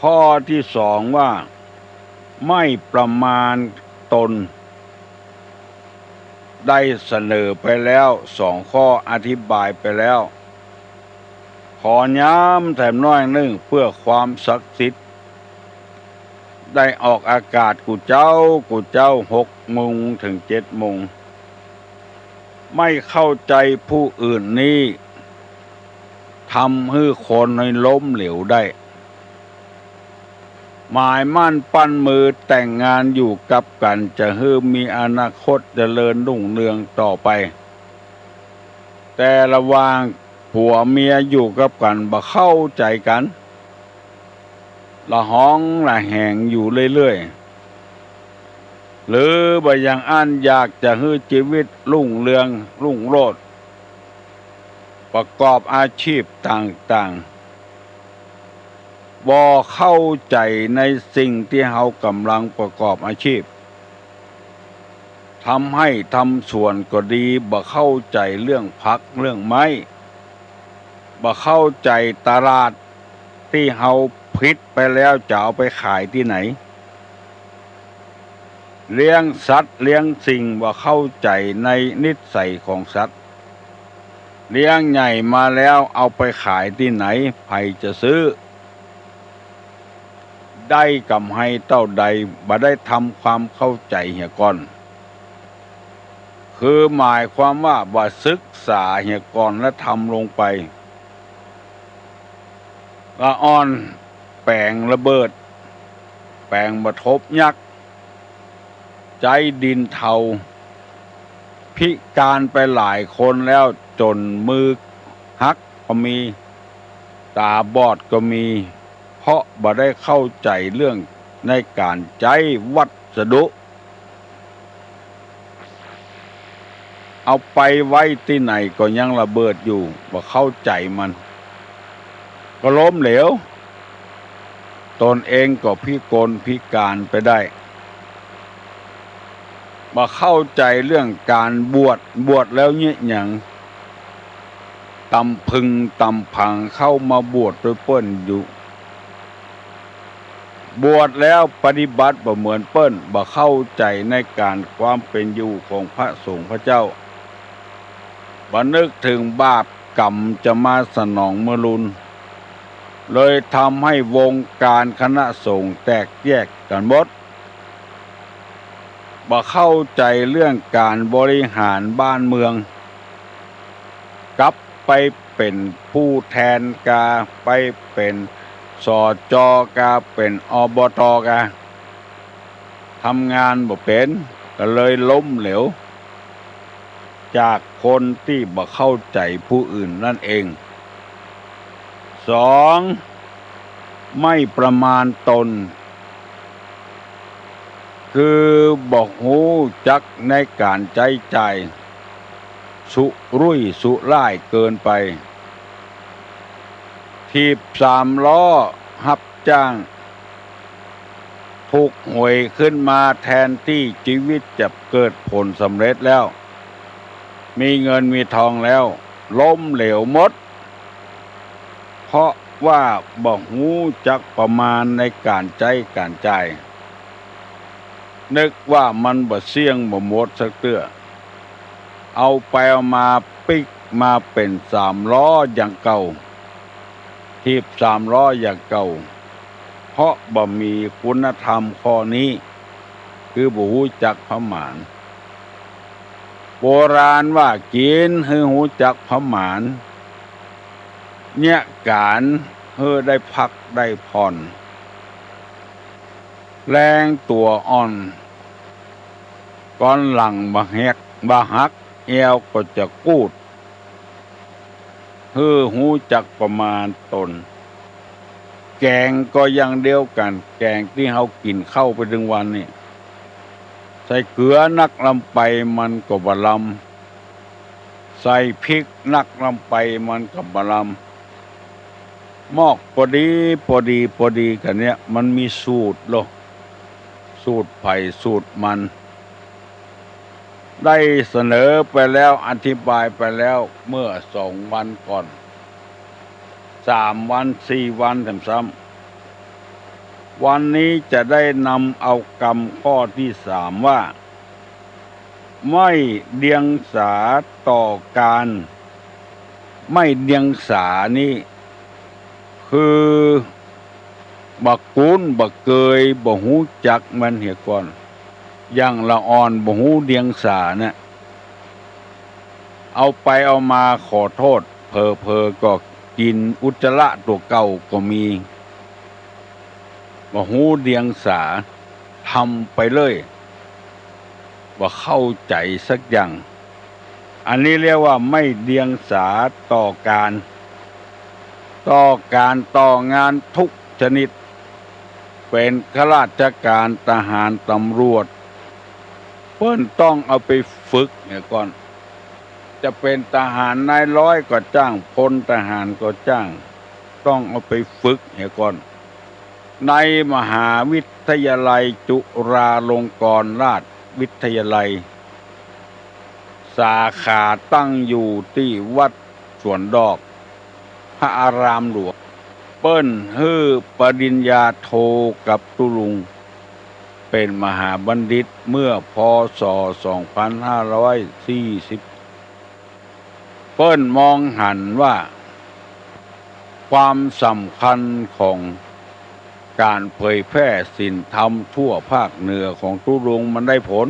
ข้อตี้สองว่า ไม่ประมาณตน ได้เสนอไปแล้วสองข้อ อธิบายไปแล้ว ขอย้ำแถมหน้อยนึ่งเปื้อความศักดิ์สิทธิ์ ได้ออกอากาศกู้เจ๊ากู้เจ๊า หกโมงเถิงเจ็ดโมง ไม่เข้าใจ๋ผู้อื่นนี้ ทำหื้อคนหื้อล้มเหลวได้ หมายมั่นปั้นมือแต่งงานอยู่กับกั๋น จะหื้อมีอนาคตเจริญรุ่งเรืองต่อไป แต่ระหว่างผัวเมียอยู่กับกั๋นบ่เข้าใจ๋กั๋น ละหองละแหงอยู่เรื่อยๆ หรือบ่อย่างอั้นอยากจะหื้อชีวิตรุ่งเรืองรุ่งโรจน์ ประกอบอาชีพต่างๆ บ่เข้าใจ๋ในสิ่งตี้เฮาก่ำลังประกอบอาชีพ ทำไฮ่ทำสวนก็ดี บ่เข้าใจ๋เรื่องผักเรื่องไม้ บ่เข้าใจ๋ตลาดตี้เฮาผลิตไปแล้วจะเอาไปขายตี้ไหน เลี้ยงสัตว์เลี้ยงสิ่งบ่เข้าใจ๋ในนิสัยของสัตว์ เลี้ยงใหญ่มาแล้วเอาไปขายตี้ไหน ใผจะซื้อ ได้ก๋ำไรเต้าใด บ่ได้ทำความเข้าใจ๋เหียก่อน คือหมายความว่าบ่ศึกษาเหียก่อนและทำลงไป ละอ่อนแป๋งระเบิด แป๋งบ่ทบยักษ์ ใจ๊ดินเทา พิการไปหลายคนแล้ว จ๋นมือหักก็มี ต๋าบอดก็มี เพราะบ่ได้เข้าใจ๋เรื่องในก๋านใจ๊วัสดุ เอาไปไว้ตี้ไหนก็ยังระเบิดอยู่ บ่เข้าใจ๋มัน ก็ล้มเหลว ตนเองก็พิกลพิการไปได้ บ่เข้าใจ๋เรื่องก๋านบวช บวชแล้วเยียะหยัง ต๋ำพึงต๋ำผางเข้ามาบวชตวยเปิ้นอยู่ บวชแล้วปฏิบัติบ่เหมือนเปิ้น บ่เข้าใจ๋ในก๋านความเป๋นอยู่ของพระสงฆ์พระเจ้า บ่นึกเถิงบาปก๋รรมจะมาสนองเมื่อลุน เลยทำให้วงก๋านคณะสงฆ์แตกแยกกั๋นหมด บ่เข้าใจ๋เรื่องก๋านบริหารบ้านเมือง กลับไปเป๋นผู้แทนกา ไปเป๋น สจ กา เป๋น อบต กา ทำงานบ่เป๋น ก็เลยล้มเหลว จากคนตี้บ่เข้าใจ๋ผู้อื่นนั่นเอง สอง ไม่ประมาณตน คือบ่ฮู้จักในก๋านใจ๊จ่าย สุรุ่ยสุร่ายเกินไป ถีบสามล้อ ฮับจ้าง ถูกหวยขึ้นมา แทนตี้จีวิตจะเกิดผลสำเร็จแล้ว มีเงินมีทองแล้ว ล้มเหลวหมด เพราะว่าบ่ฮู้จักประมาณในก๋านใจ๊ก๋านจ่าย นึกว่ามันบ่เสี้ยงบ่หมดสักเตื้อ เอาไปเอามาปิ๊กมาเป๋นสามล้ออย่างเก่า ถีบสามล้ออย่างเก่า เพราะบ่มีคุณธรรมข้อนี้ คือบ่ฮู้จักผะหมาน โบราณว่ากิ๋นหื้อฮู้จักผะหมาน เยียะก๋านหื้อได้พักได้ผ่อน แรงตั๋วอ่อน ก้อนหลังบ่หัก บ่หัก แอวก็จะกูด หื้อฮู้จักประมาณต๋น แก๋งก็อย่างเดียวกั๋น แก๋งตี้เฮากิ๋นข้าวไปตึงวันนี่ ใส่เกลือนักลำไปมันก็บ่ลำ ใส่พริกนักลำไปมันก็บ่ลำ มอกปอดี๋ ปอดี๋ ปอดี๋กั๋นเนี่ย มันมีสูตรโล สูตรใผสูตรมัน ได้เสนอไปแล้ว อธิบายไปแล้วเมื่อสองวันก่อน สามวัน สี่วันแถมซ้ำ วันนี้จะได้นำเอากำข้อตี้สามว่า ไม่เดียงสาต่อก๋าน ไม่เดียงสานี่ คือบ่คุ้นบ่เกย บ่ฮู้จักมันเหียก่อน อย่างละอ่อนบ่ฮู้เดียงสาเนี่ย เอาไปเอามาขอโต้ษ เผลอๆ ก็กิ๋นอุจจาระตั๋วเก่าก็มี บ่ฮู้เดียงสา ทำไปเลย บ่เข้าใจ๋สักอย่าง อันนี้เรียกว่าไม่เดียงสาต่อก๋าน ต่อก๋านต่องานทุกชนิด เป๋นข้าราชก๋าน ทหาร ตำรวจ เปิ้นต้องเอาไปฝึกเหียก่อน จะเป๋นทหารนายร้อยก็จ้าง พลทหารก็จ้าง ต้องเอาไปฝึกเหียก่อน ในมหาวิทยาลัยจุฬาลงกรณราชวิทยาลัย สาขาตั้งอยู่ตี้วัดสวนดอก พระอารามหลวง เปิ้นหื้อปริญญาโทกับตุ๊ลุง เป๋นมหาบัณฑิตเมื่อ พ.ศ. สองพันห้าร้อยสี่สิบ เปิ้นมองหันว่า ความสำคัญของก๋านเผยแพร่ศีลธรรมทั่วภาคเหนือของตุ๊ลุงมันได้ผล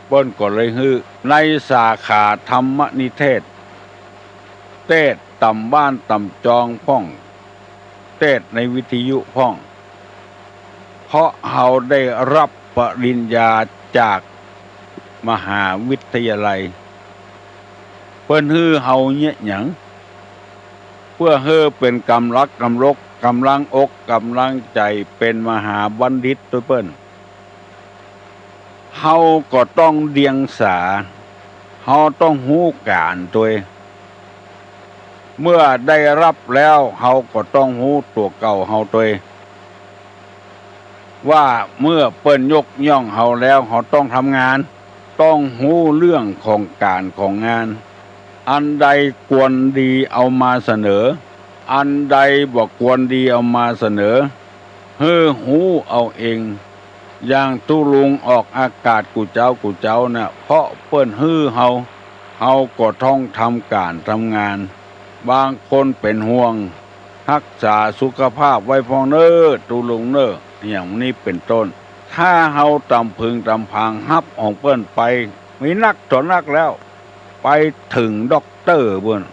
เปิ้นก็เลยหื้อ ในสาขาธรรมนิเทศ เตสน์ต๋ามบ้านต๋ามจองพ่อง เตสน์ในวิทยุพ่อง เพราะเฮาได้ฮับปริญญาจากมหาวิทยาลัย เปิ้นหื้อเฮาเยียะหยัง เปื้อหื้อเป๋นก๋ำลักก๋ำลก ก๋ำลังอกก๋ำลังใจ๋ เป๋นมหาบัณฑิตตวยเปิ้น เฮาก็ต้องเดียงสา เฮาต้องฮู้ก๋านตวย เมื่อได้ฮับแล้ว เฮาก็ต้องฮู้ตั๋วเก่าเฮาตวย ว่าเมื่อเปิ้นยกย่องเฮาแล้ว เฮาต้องทำงาน ต้องฮู้เรื่องของก๋านของงาน อันใดควรดีเอามาเสนอ อันใดบ่ควรดีเอามาเสนอ หื้อฮู้เอาเอง อย่างตุ๊ลุงออกอากาศกู้เจ๊ากู้เจ๊าน่ะ เพราะเปิ้นหื้อเฮา เฮาก็ต้องทำก๋านทำงาน บางคนเป๋นห่วง ฮักษาสุขภาพไว้พ่องเน่อ ตุ๊ลุงเน่อ อย่างนี้เป๋นต้น ถ้าเฮาตำพึงตำพางฮับของเปิ้นไป มีนักต่อนักแล้ว ไปเถิงด็อกเตอร์เปิ้น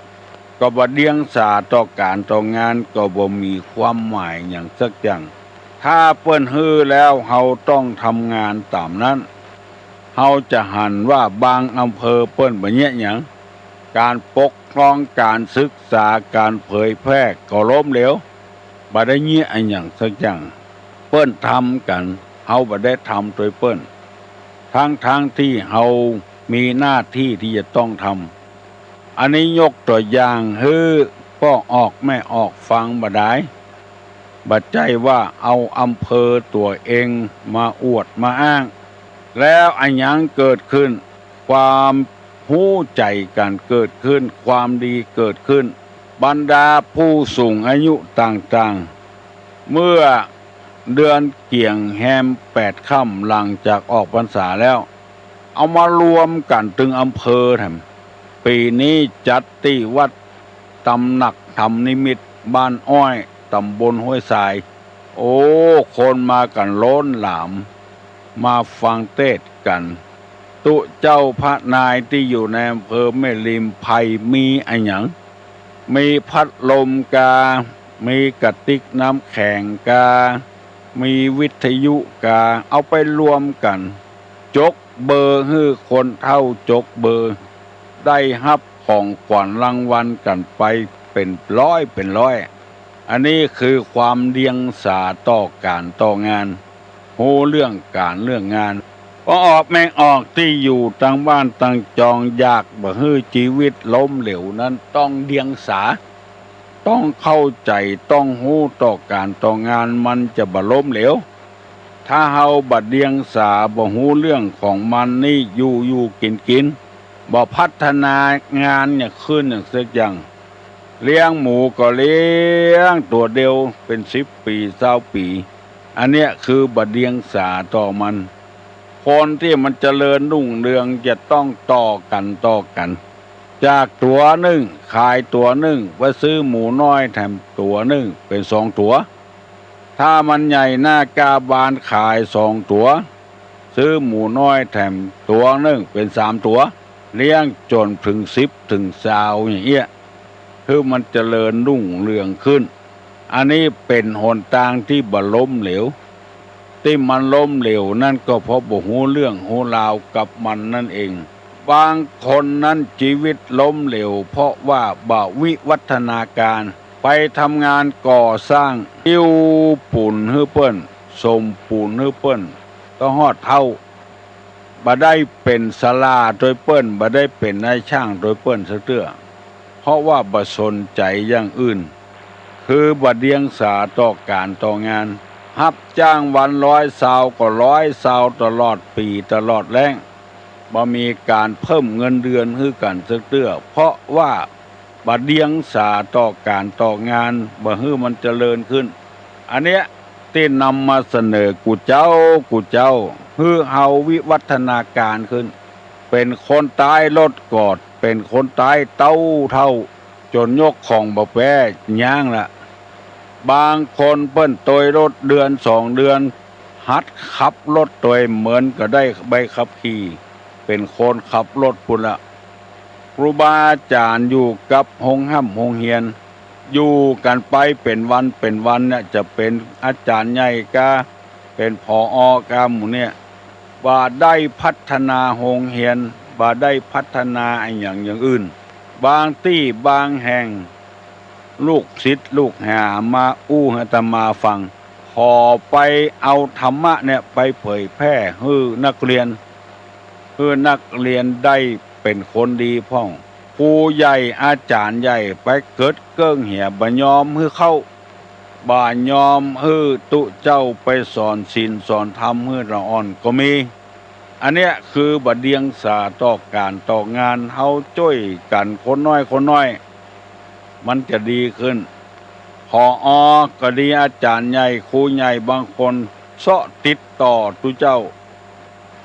ก็บ่เดียงสาต่อก๋านต่องาน ก็บ่มีความหมายหยังสักอย่าง ถ้าเปิ้นหื้อแล้ว เฮาต้องทำงานต๋ามนั้น เฮาจะหันว่าบางอำเภอเปิ้นบ่เยียะหยัง ก๋านปกครอง ก๋านศึกษา ก๋านเผยแพร่ก็ล้มเหลว บ่ได้เยียะอะหยังสักอย่าง เปิ้นทำกั๋น เฮาบ่ได้ทำตวยเปิ้น ทั้งๆ ตี้เฮามีหน้าตี้ตี้จะต้องทำ อันนี้ยกตั๋วอย่างหื้อป้อออกแม่ออกฟังบ่ดาย บ่ใจ้ว่าเอาอำเภอตั๋วเองมาอวดมาอ้าง แล้วอะหยังเกิดขึ้น ความฮู้ใจ๋กั๋นเกิดขึ้น ความดีเกิดขึ้น บรรดาผู้สูงอายุต่างๆ เมื่อเดือนเกี่ยงแฮมแปดค่ำหลังจากออกพรรษาแล้ว เอามารวมกั๋นตึงอำเภอแถม ปี๋นี้จัดตี้วัดต๋ำหนักธรรมนิมิตร บ้านอ้อย ต๋ำบลห้วยทราย โอ้ คนมากั๋นล้นหลาม มาฟังเตสน์กั๋น ตุ๊เจ้าพระนายตี้อยู่ในอำเภอแม่ริม ใผมีอะหยัง มีพัดลมกา มีกระติกน้ำแข็งกา มีวิทยุกา เอาไปรวมกั๋น จกเบอร์หื้อคนเฒ่าจกเบอร์ ได้ฮับของขวัญรางวัลกั๋นไปเป๋นร้อยเป๋นร้อย อันนี้คือความเดียงสาต่อก๋านต่องาน ฮู้เรื่องก๋านเรื่องงาน ป้อออกแม่ออกตี้อยู่ตังบ้านตังจอง อยากบ่หื้อจีวิตล้มเหลวนั้นต้องเดียงสา ต้องเข้าใจ๋ ต้องฮู้ต่อก๋านต่องาน มันจะบ่ล้มเหลว ถ้าเฮาบ่เดียงสา บ่ฮู้เรื่องของมันนี่ อยู่ๆ กิ๋นๆ บ่พัฒนางานหยังขึ้นหยังสักอย่าง เลี้ยงหมูก็เลี้ยงตั๋วเดียวเป๋นสิบปี๋ซาวปี๋ อันเนี้ยคือบ่เดียงสาต่อมัน คนตี้มันเจริญรุ่งเรืองจะต้องต่อกั๋นต่อกั๋น จากตั๋วนึ่งขายตั๋วนึ่ง ไปซื้อหมูน้อยแถมตั๋วนึ่งเป๋นสองตั๋ว ถ้ามันใหญ่หน้ากล้าบานขายสองตั๋ว ซื้อหมูน้อยแถมตั๋วนึ่งเป๋นสามตั๋ว เลี้ยงจ๋นเถิงสิบเถิงซาวอย่างเอี้ย หื้อมันเจริญรุ่งเรืองขึ้น อันนี้เป๋นหนตางตี้บ่ล้มเหลว ตี้มันล้มเหลวนั้นก็เพราะบ่ฮู้เรื่องฮู้ราวกับมันนั่นเอง บางคนนั้นจีวิตล้มเหลวเพราะว่าบ่วิวัฒนาการ ไปทำงานก่อสร้าง อิ้วปู๋นหื้อเปิ้น ส่งปู๋นหื้อเปิ้น ต๋อดฮอดเฒ่า บ่ได้เป๋นศาลาตวยเปิ้น บ่ได้เป๋นนายช่างตวยเปิ้นสักเตื้อ เพราะว่าบ่สนใจ๋อย่างอื่น คือบ่เดียงสาต่อก๋านต่องาน ฮับจ้างวันร้อยซาวก็ร้อยซาวตลอดปี๋ตลอดแล้ง บ่มีก๋านเพิ่มเงินเดือนหื้อกั๋นสักเตื้อ เพราะว่า บ่เดียงสาต่อก๋านต่องาน บ่หื้อมันเจริญขึ้น อันเนี้ยตี้นำมาเสนอกู้เจ้า กู้เจ้า หื้อเฮาวิวัฒนาการขึ้น เป๋นคนตวยรถก็เป๋นคนตวยเต้าเฒ่า จ๋นยกของบ่แป๊ ย้างละ บางคนเปิ้นตวยรถเดือนสองเดือน หัดขับรถตวย เหมือนกับได้ใบขับขี่ เป๋นคนขับรถปู้นละ ครูบาอาจ๋ารย์อยู่กับโฮงฮ่ำโฮงเฮียน อยู่กั๋นไปเป๋นวันเป๋นวันเนี่ย จะเป๋นอาจ๋ารย์ใหญ่กา เป๋น ผอ. กา หมู่เนี่ย บ่ได้พัฒนาโฮงเฮียน บ่ได้พัฒนาอะหยังอย่างอื่น บางตี้บางแห่ง ลูกศิษย์ลูกหามาอู้หื้ออาตมาฟัง ขอไปเอาธรรมะเนี่ยไปเผยแพร่หื้อนักเรียน หื้อนักเรียนได้เป๋นคนดีพ่อง ครูใหญ่อาจ๋ารย์ใหญ่ไปเกิดเกิ้งเหีย บ่ยอมหื้อเข้า บ่ยอมหื้อตุ๊เจ้าไปสอนศีลสอนธรรมหื้อละอ่อนก็มี อันเนี้ยคือบ่เดียงสาต่อก๋านต่องาน เฮาจ้วยกั๋นคนน้อยคนน้อย มันจะดีขึ้น ผอ. ก็ดี อาจ๋ารย์ใหญ่ ครูใหญ่บางคน เซาะติดต่อตุ๊เจ้า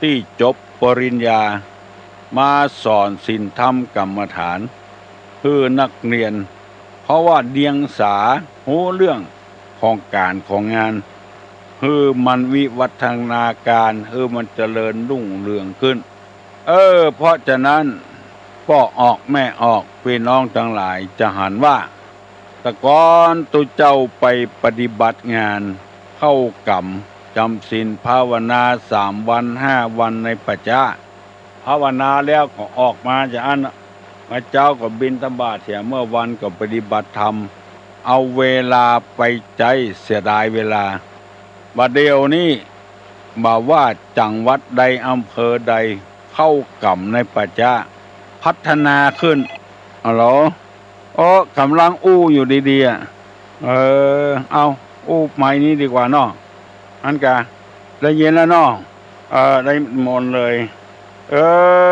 ตี้จบปริญญา มาสอนศีลธรรมกรรมฐาน หื้อนักเรียน เพราะว่าเดียงสาฮู้เรื่องของก๋านของงาน หื้อมันวิวัฒนาการ หื้อมันเจริญรุ่งเรืองขึ้น เออ เพราะฉะนั้น ป้อออกแม่ออก ปี้น้องตังหลายจะหันว่า แต่ก่อนตุ๊เจ้าไปปฏิบัติงาน เข้ากรรม จ๋ำศีลภาวนาสามวันห้าวันในป่าจ๊า ภาวนาแล้วก็ออกมาจากอั้นน่ะ มาเจ๊าก็บิณฑบาตเสีย เมื่อวันก็ปฏิบัติธรรม เอาเวลาไปใจ๊ เสียดายเวลา บ่าเดี่ยวนี้ บ่าว่าจังหวัดใดอำเภอใด เข้ากรรมในป่าจ๊า พัฒนาขึ้น ฮัลโหล โอ้ ก่ำลังอู้อยู่ดีๆ อะ เออ เอา อู้ไมค์นี้ดีกว่าเนาะ อันกะ ได้ยินแล้วเนาะ เออ ได้หมดเลย เอ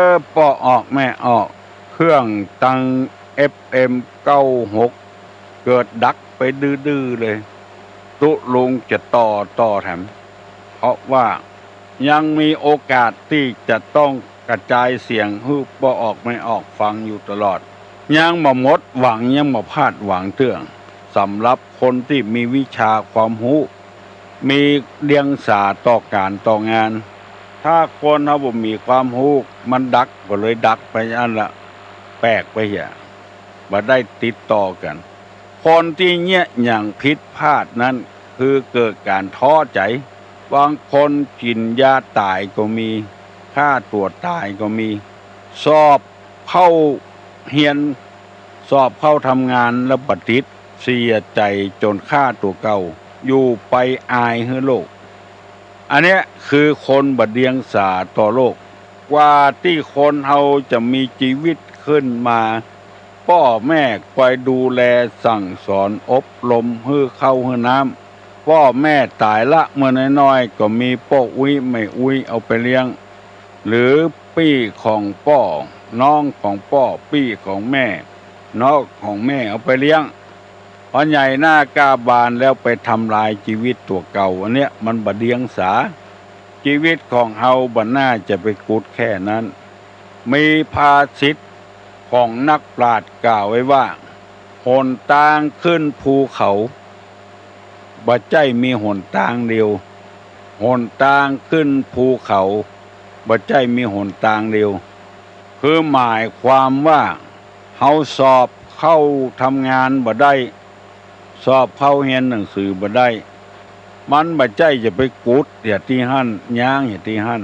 อ ป้อออกแม่ออก เครื่องตัง เอฟเอ็ม เก้าหก เกิดดับไปดื้อๆ เลย ตุ๊ลุงจะต่อ ต่อแถม เพราะว่ายังมีโอกาสตี้จะต้อง กระจายเสียงหื้อป้อออกแม่ออกฟังอยู่ตลอด ยังบ่หมดหวัง ยังบ่พลาดหวังเตื้อ สำหรับคนตี้มีวิชาความฮู้ มีเดียงสาต่อก๋านต่องาน ถ้าคนเฮาบ่มีความฮู้ มันดักก็เลยดักไปอั้นละ แปลกไปเหีย บ่ได้ติดต่อกั๋น คนตี้เยียะหยังผิดพลาดนั้น คือเกิดก๋านท้อใจ๋ บางคนกิ๋นยาต๋ายก็มี ฆ่าตั๋วต๋ายก็มี สอบเข้าเฮียน สอบเข้าทำงานแล้วบ่ติด เสียใจ๋จ๋นฆ่าตั๋วเก่า อยู่ไปอายหื้อโลก อันเนี้ยคือคนบ่เดียงสาต่อโลก กว่าตี้คนเฮาจะมีจีวิตขึ้นมา ป้อแม่คอยดูแลสั่งสอนอบรมหื้อข้าวหื้อน้ำ ป้อแม่ต๋ายละเมื่อน้อยๆ ก็มีป้ออุ๊ยแม่อุ๊ยเอาไปเลี้ยง หรือปี้ของป้อ น้องของป้อ ปี้ของแม่ น้องของแม่เอาไปเลี้ยง พอใหญ่หน้าก้าบานแล้วไปทำลายจีวิตตั๋วเก่า อันเนี้ยมันบ่เดียงสา จีวิตของเฮาบ่น่าจะไปกุดแค่นั้น มีภาษิตของนักปราชญ์กล่าวไว้ว่า หนตางขึ้นภูเขา บ่ใจ้มีหนตางเดียว หนตางขึ้นภูเขา บ่ใจ้มีหนตางเดียว คือหมายความว่า เฮาสอบเข้าทำงานบ่ได้ สอบเข้าเฮียนหนังสือบ่ได้ มันบ่ใจ้จะไปกุดอยู่ตี้หั้น ย้างอยู่ตี้หั้น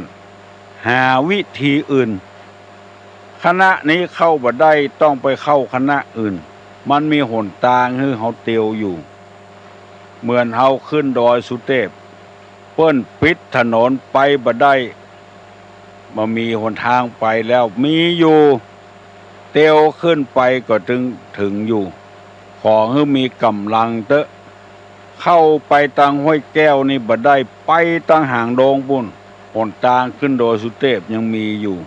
หาวิธีอื่น คณะนี้เข้าบ่ได้ ต้องไปเข้าคณะอื่น มันมีหนตางหื้อเฮาเตียวอยู่ เหมือนเฮาขึ้นดอยสุเตพ เปิ้นปิดถนนไปบ่ได้ บ่มีหนตางไปแล้ว มีอยู่ เตียวขึ้นไปก็ตึงเถิงอยู่ ขอหื้อมีก๋ำลังเต๊อะ เข้าไปตังห้วยแก้วนี่บ่ได้ ไปตังหางดงปู้น หนตางขึ้นดอยสุเตพยังมีอยู่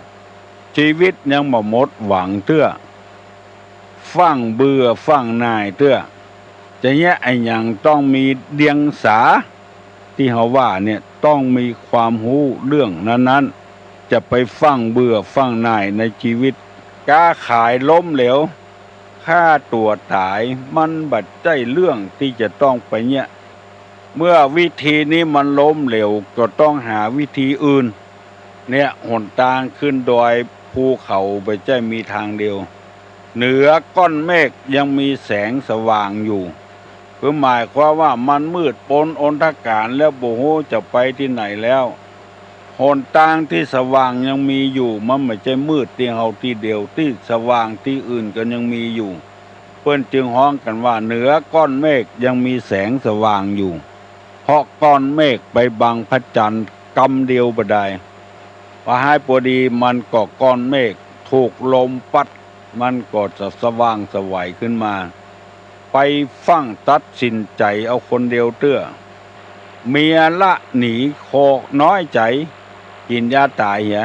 จีวิตยังบ่หมดหวังเตื้อ ฟั่งเบื่อฟั่งหน่ายเตื้อ จะเยียะอะหยังต้องมีเดียงสา ตี้เฮาว่าเนี่ยต้องมีความฮู้เรื่องนั้นๆ จะไปฟั่งเบื่อฟั่งหน่ายในจีวิต ก๊าขายล้มเหลว ฆ่าตั๋วต๋าย มันบ่ใจ้เรื่องตี้จะต้องไปเยียะ เมื่อวิธีนี้มันล้มเหลวก็ต้องหาวิธีอื่น เนี่ย หนตางขึ้นดอยภูเขาบ่ใจ้มีตางเดียว เหนือก้อนเมฆยังมีแสงสว่างอยู่ คือหมายความว่ามันมืดปนอนทกาลแล้ว บ่ฮู้จะไปตี้ไหนแล้ว หนตางตี้สว่างยังมีอยู่ มันบ่ใจ้มืดตี้เฮาตี้เดียว ตี้สว่างตี้อื่นก็ยังมีอยู่ เปิ้นจึงฮ้องกั๋นว่า เหนือก้อนเมฆยังมีแสงสว่างอยู่ เพราะก้อนเมฆไปบังพระจันทร์กำเดียวบ่ดาย พอฮ้ายปอดีมันก็ก้อนเมฆถูกลมปั๊ด มันก็จะสว่างไสวขึ้นมา ไปฟั่งตัดสินใจ๋เอาคนเดียวเตื้อ เมียละหนีคอน้อยใจ๋ กิ๋นยาต๋ายเหีย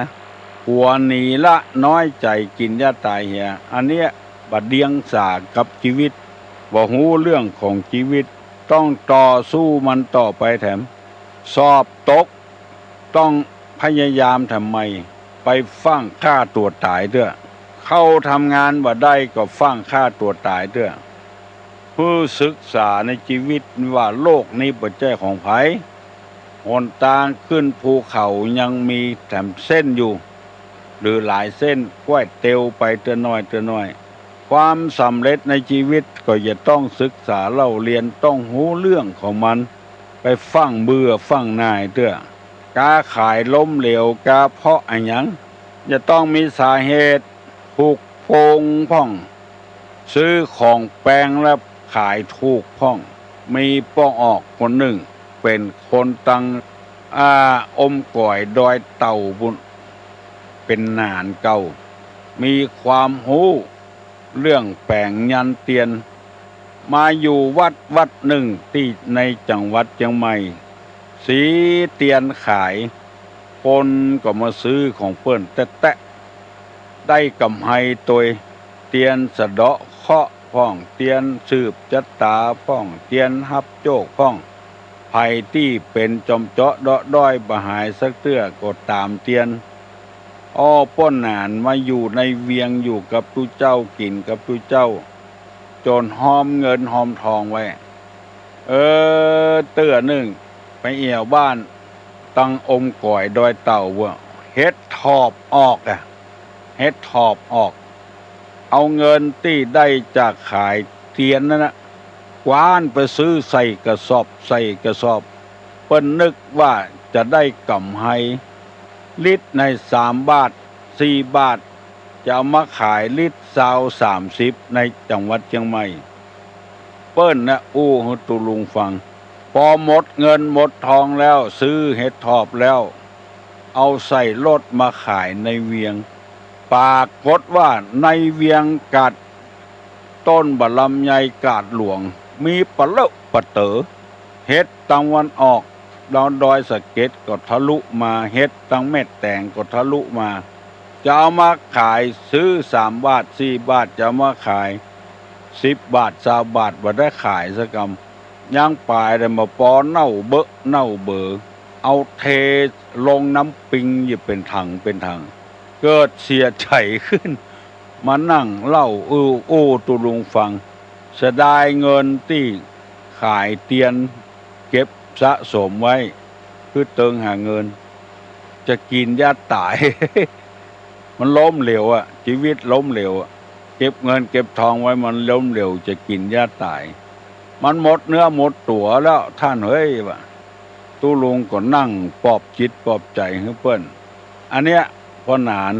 ผัวหนีละน้อยใจ๋ กิ๋นยาต๋ายเหีย อันเนี้ยบ่เดียงสากับจีวิต บ่ฮู้เรื่องของจีวิต ต้องต่อสู้มันต่อไปแถม สอบตก ต้องพยายามแถมใหม่ ไปฟั่งฆ่าตั๋วต๋ายเตื้อ เข้าทำงานบ่ได้ก็ฟั่งฆ่าตั๋วต๋ายเตื้อ หื้อศึกษาในจีวิตว่าโลกนี้บ่ใจ้ของใผ หนตางขึ้นภูเขายังมีแถมเส้นอยู่ หรือหลายเส้น ก้อยเตียวไปเตื้อน้อยเตื้อน้อย ความสำเร็จในจีวิตก็จะต้องศึกษาเล่าเรียน ต้องฮู้เรื่องของมัน ไปฟั่งเบื่อฟั่งหน่ายเตื้อ ก๊าขายล้มเหลว ก๊าเพราะอะหยัง จะต้องมีสาเหตุ ถูกโกงพ่อง ซื้อของแปงแล้วขายถูกพ่อง มีป้อออกคนนึ่ง เป๋นคนตัง อ่า อมก๋อยดอยเต่าปู้น เป๋นหนานเก่า มีความฮู้เรื่องแป๋งยันเตียน มาอยู่วัดวัดนึ่งตี้ในจังหวัดเจียงใหม่ สีเตียนขาย คนก็มาซื้อของเปิ้นแต๊ๆ ได้กำไรตวย เตียนสะเดาะเคราะห์พ่อง เตียนสืบจะต๋าพ่อง เตียนฮับโจคพ่อง ใผตี้เป๋นจอมเจาะเดาะด้อยบ่หายสักเตื้อก็ต๋ามเตียน อ้อ ป้อหนานมาอยู่ในเวียง อยู่กับตุ๊เจ้า กิ๋นกับตุ๊เจ้า จ๋นฮอมเงินฮอมทองไว้ เออ เตื้อนึ่ง ไปแอ่วบ้าน ตังอมก๋อยดอยเต่าเว้อ เห็ดถอบออกอะ เห็ดถอบออก เอาเงินตี้ได้จากขายเตียนนั้นนะ กว้านไปซื้อใส่กระสอบ ใส่กระสอบ เปิ้นนึกว่าจะได้ก๋ำไร ลิตรในสามบาท สี่บาท จะเอามาขายลิตรซาว สามสิบ ในจังหวัดเจียงใหม่ เปิ้นนะอู้หื้อตุ๊ลุงฟัง ปอหมดเงินหมดทองแล้ว ซื้อเห็ดถอบแล้ว เอาใส่รถมาขายในเวียง ปรากฏว่าในเวียงกาดต้นบ่าลำไยกาดหลวง มีปะเลอะปะเต๋อ เห็ดตังวันออก ดาวดอยสะเก็ดก็ทะลุมา เห็ดตังแม่แตงก็ทะลุมา จะเอามาขาย ซื้อสามบาท สี่บาท จะเอามาขาย สิบบาท ซาวบาท บ่ได้ขายสักกำ ยังป๋ายแต่มาปอเน่าเบอะเน่าเบ๋อ เอาเทลงน้ำปิงอยู่เป๋นถังเป๋นถัง เกิดเสียใจ๋ขึ้น มานั่งเล่าอู้อู้ตุ๊ลุงฟัง เสียดายเงินตี้ขายเตียน เก็บสะสมไว้ คือเติงหาเงิน จะกิ๋นยาต๋าย มันล้มเหลวอะ จีวิตล้มเหลวอะ เก็บเงินเก็บทองไว้มันล้มเหลว จะกิ๋นยาต๋าย มันหมดเนื้อหมดตั๋วแล้ว ต้านเฮ้ย ว่า ตุ๊ลุงก็นั่งปลอบจิตปลอบใจ๋หื้อเปิ้น อันเนี้ย ป้อหนาน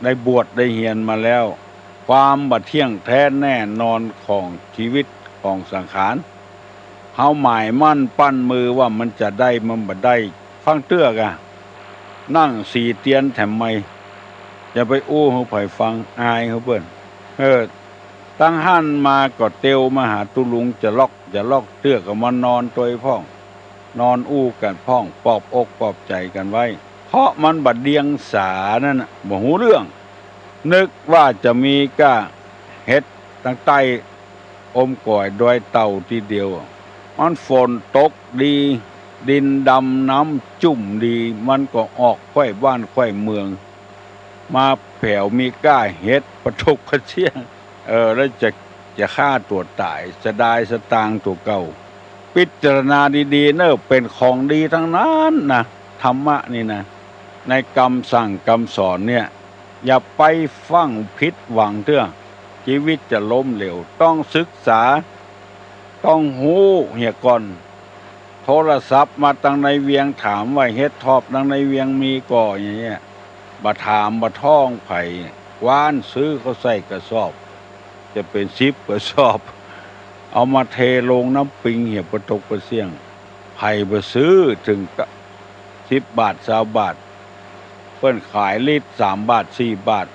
ได้บวชได้เฮียนมาแล้ว ความบ่เที่ยงแท้แน่นอนของจีวิตของสังขาร เฮาหมายมั่นปั้นมือว่ามันจะได้ มันบ่ได้ ฟังเตื้อกะ นั่งสีเตียนแถมไม่ อย่าไปอู้หื้อใผฟัง อายหื้อเปิ้น เออ ตังหั้นมาก็เตียวมาหาตุ๊ลุงจะลอกจะลอก เตื้อก็มานอนตวยพ่อง นอนอู้กั๋นพ่อง ปลอบอกปลอบใจ๋กั๋นไว้ เพราะมันบ่เดียงสานั่นน่ะ บ่ฮู้เรื่อง นึกว่าจะมีก้าเห็ดตังใต้อมก๋อยดอยเต่าตี้เดียว มันฝนตกดี ดินดำน้ำจุ่มดี มันก็ออกไขว้บ้านไขว้เมือง มาแผวมีก้าเห็ดปะตกปะเสี้ยง เออ แล้วจะ จะฆ่าตั๋วต๋าย เสียดายสตางค์ตั๋วเก่า พิจารณาดีๆ เน่อ เป๋นของดีตังนั้นนะ ธรรมะนี่นะ ในกำสั่งกำสอนเนี่ย อย่าไปฟั่งผิดหวังเตื้อ จีวิตจะล้มเหลว ต้องศึกษา ต้องฮู้เหียก่อน โทรศัพท์มาตังในเวียง ถามว่าเห็ดถอบตังในเวียงมีก่อ อย่างเงี้ย บ่ถามบ่ท้องใผ กว้านซื้อเข้าใส่กระสอบ จะเป๋นสิบกระสอบ เอามาเทลงน้ำปิงเหียปะตกปะเสี้ยง ใผบ่ซื้อ เถิงกะสิบบาท ซาวบาท เปิ้นขายลิตรสามบาท สี่บาท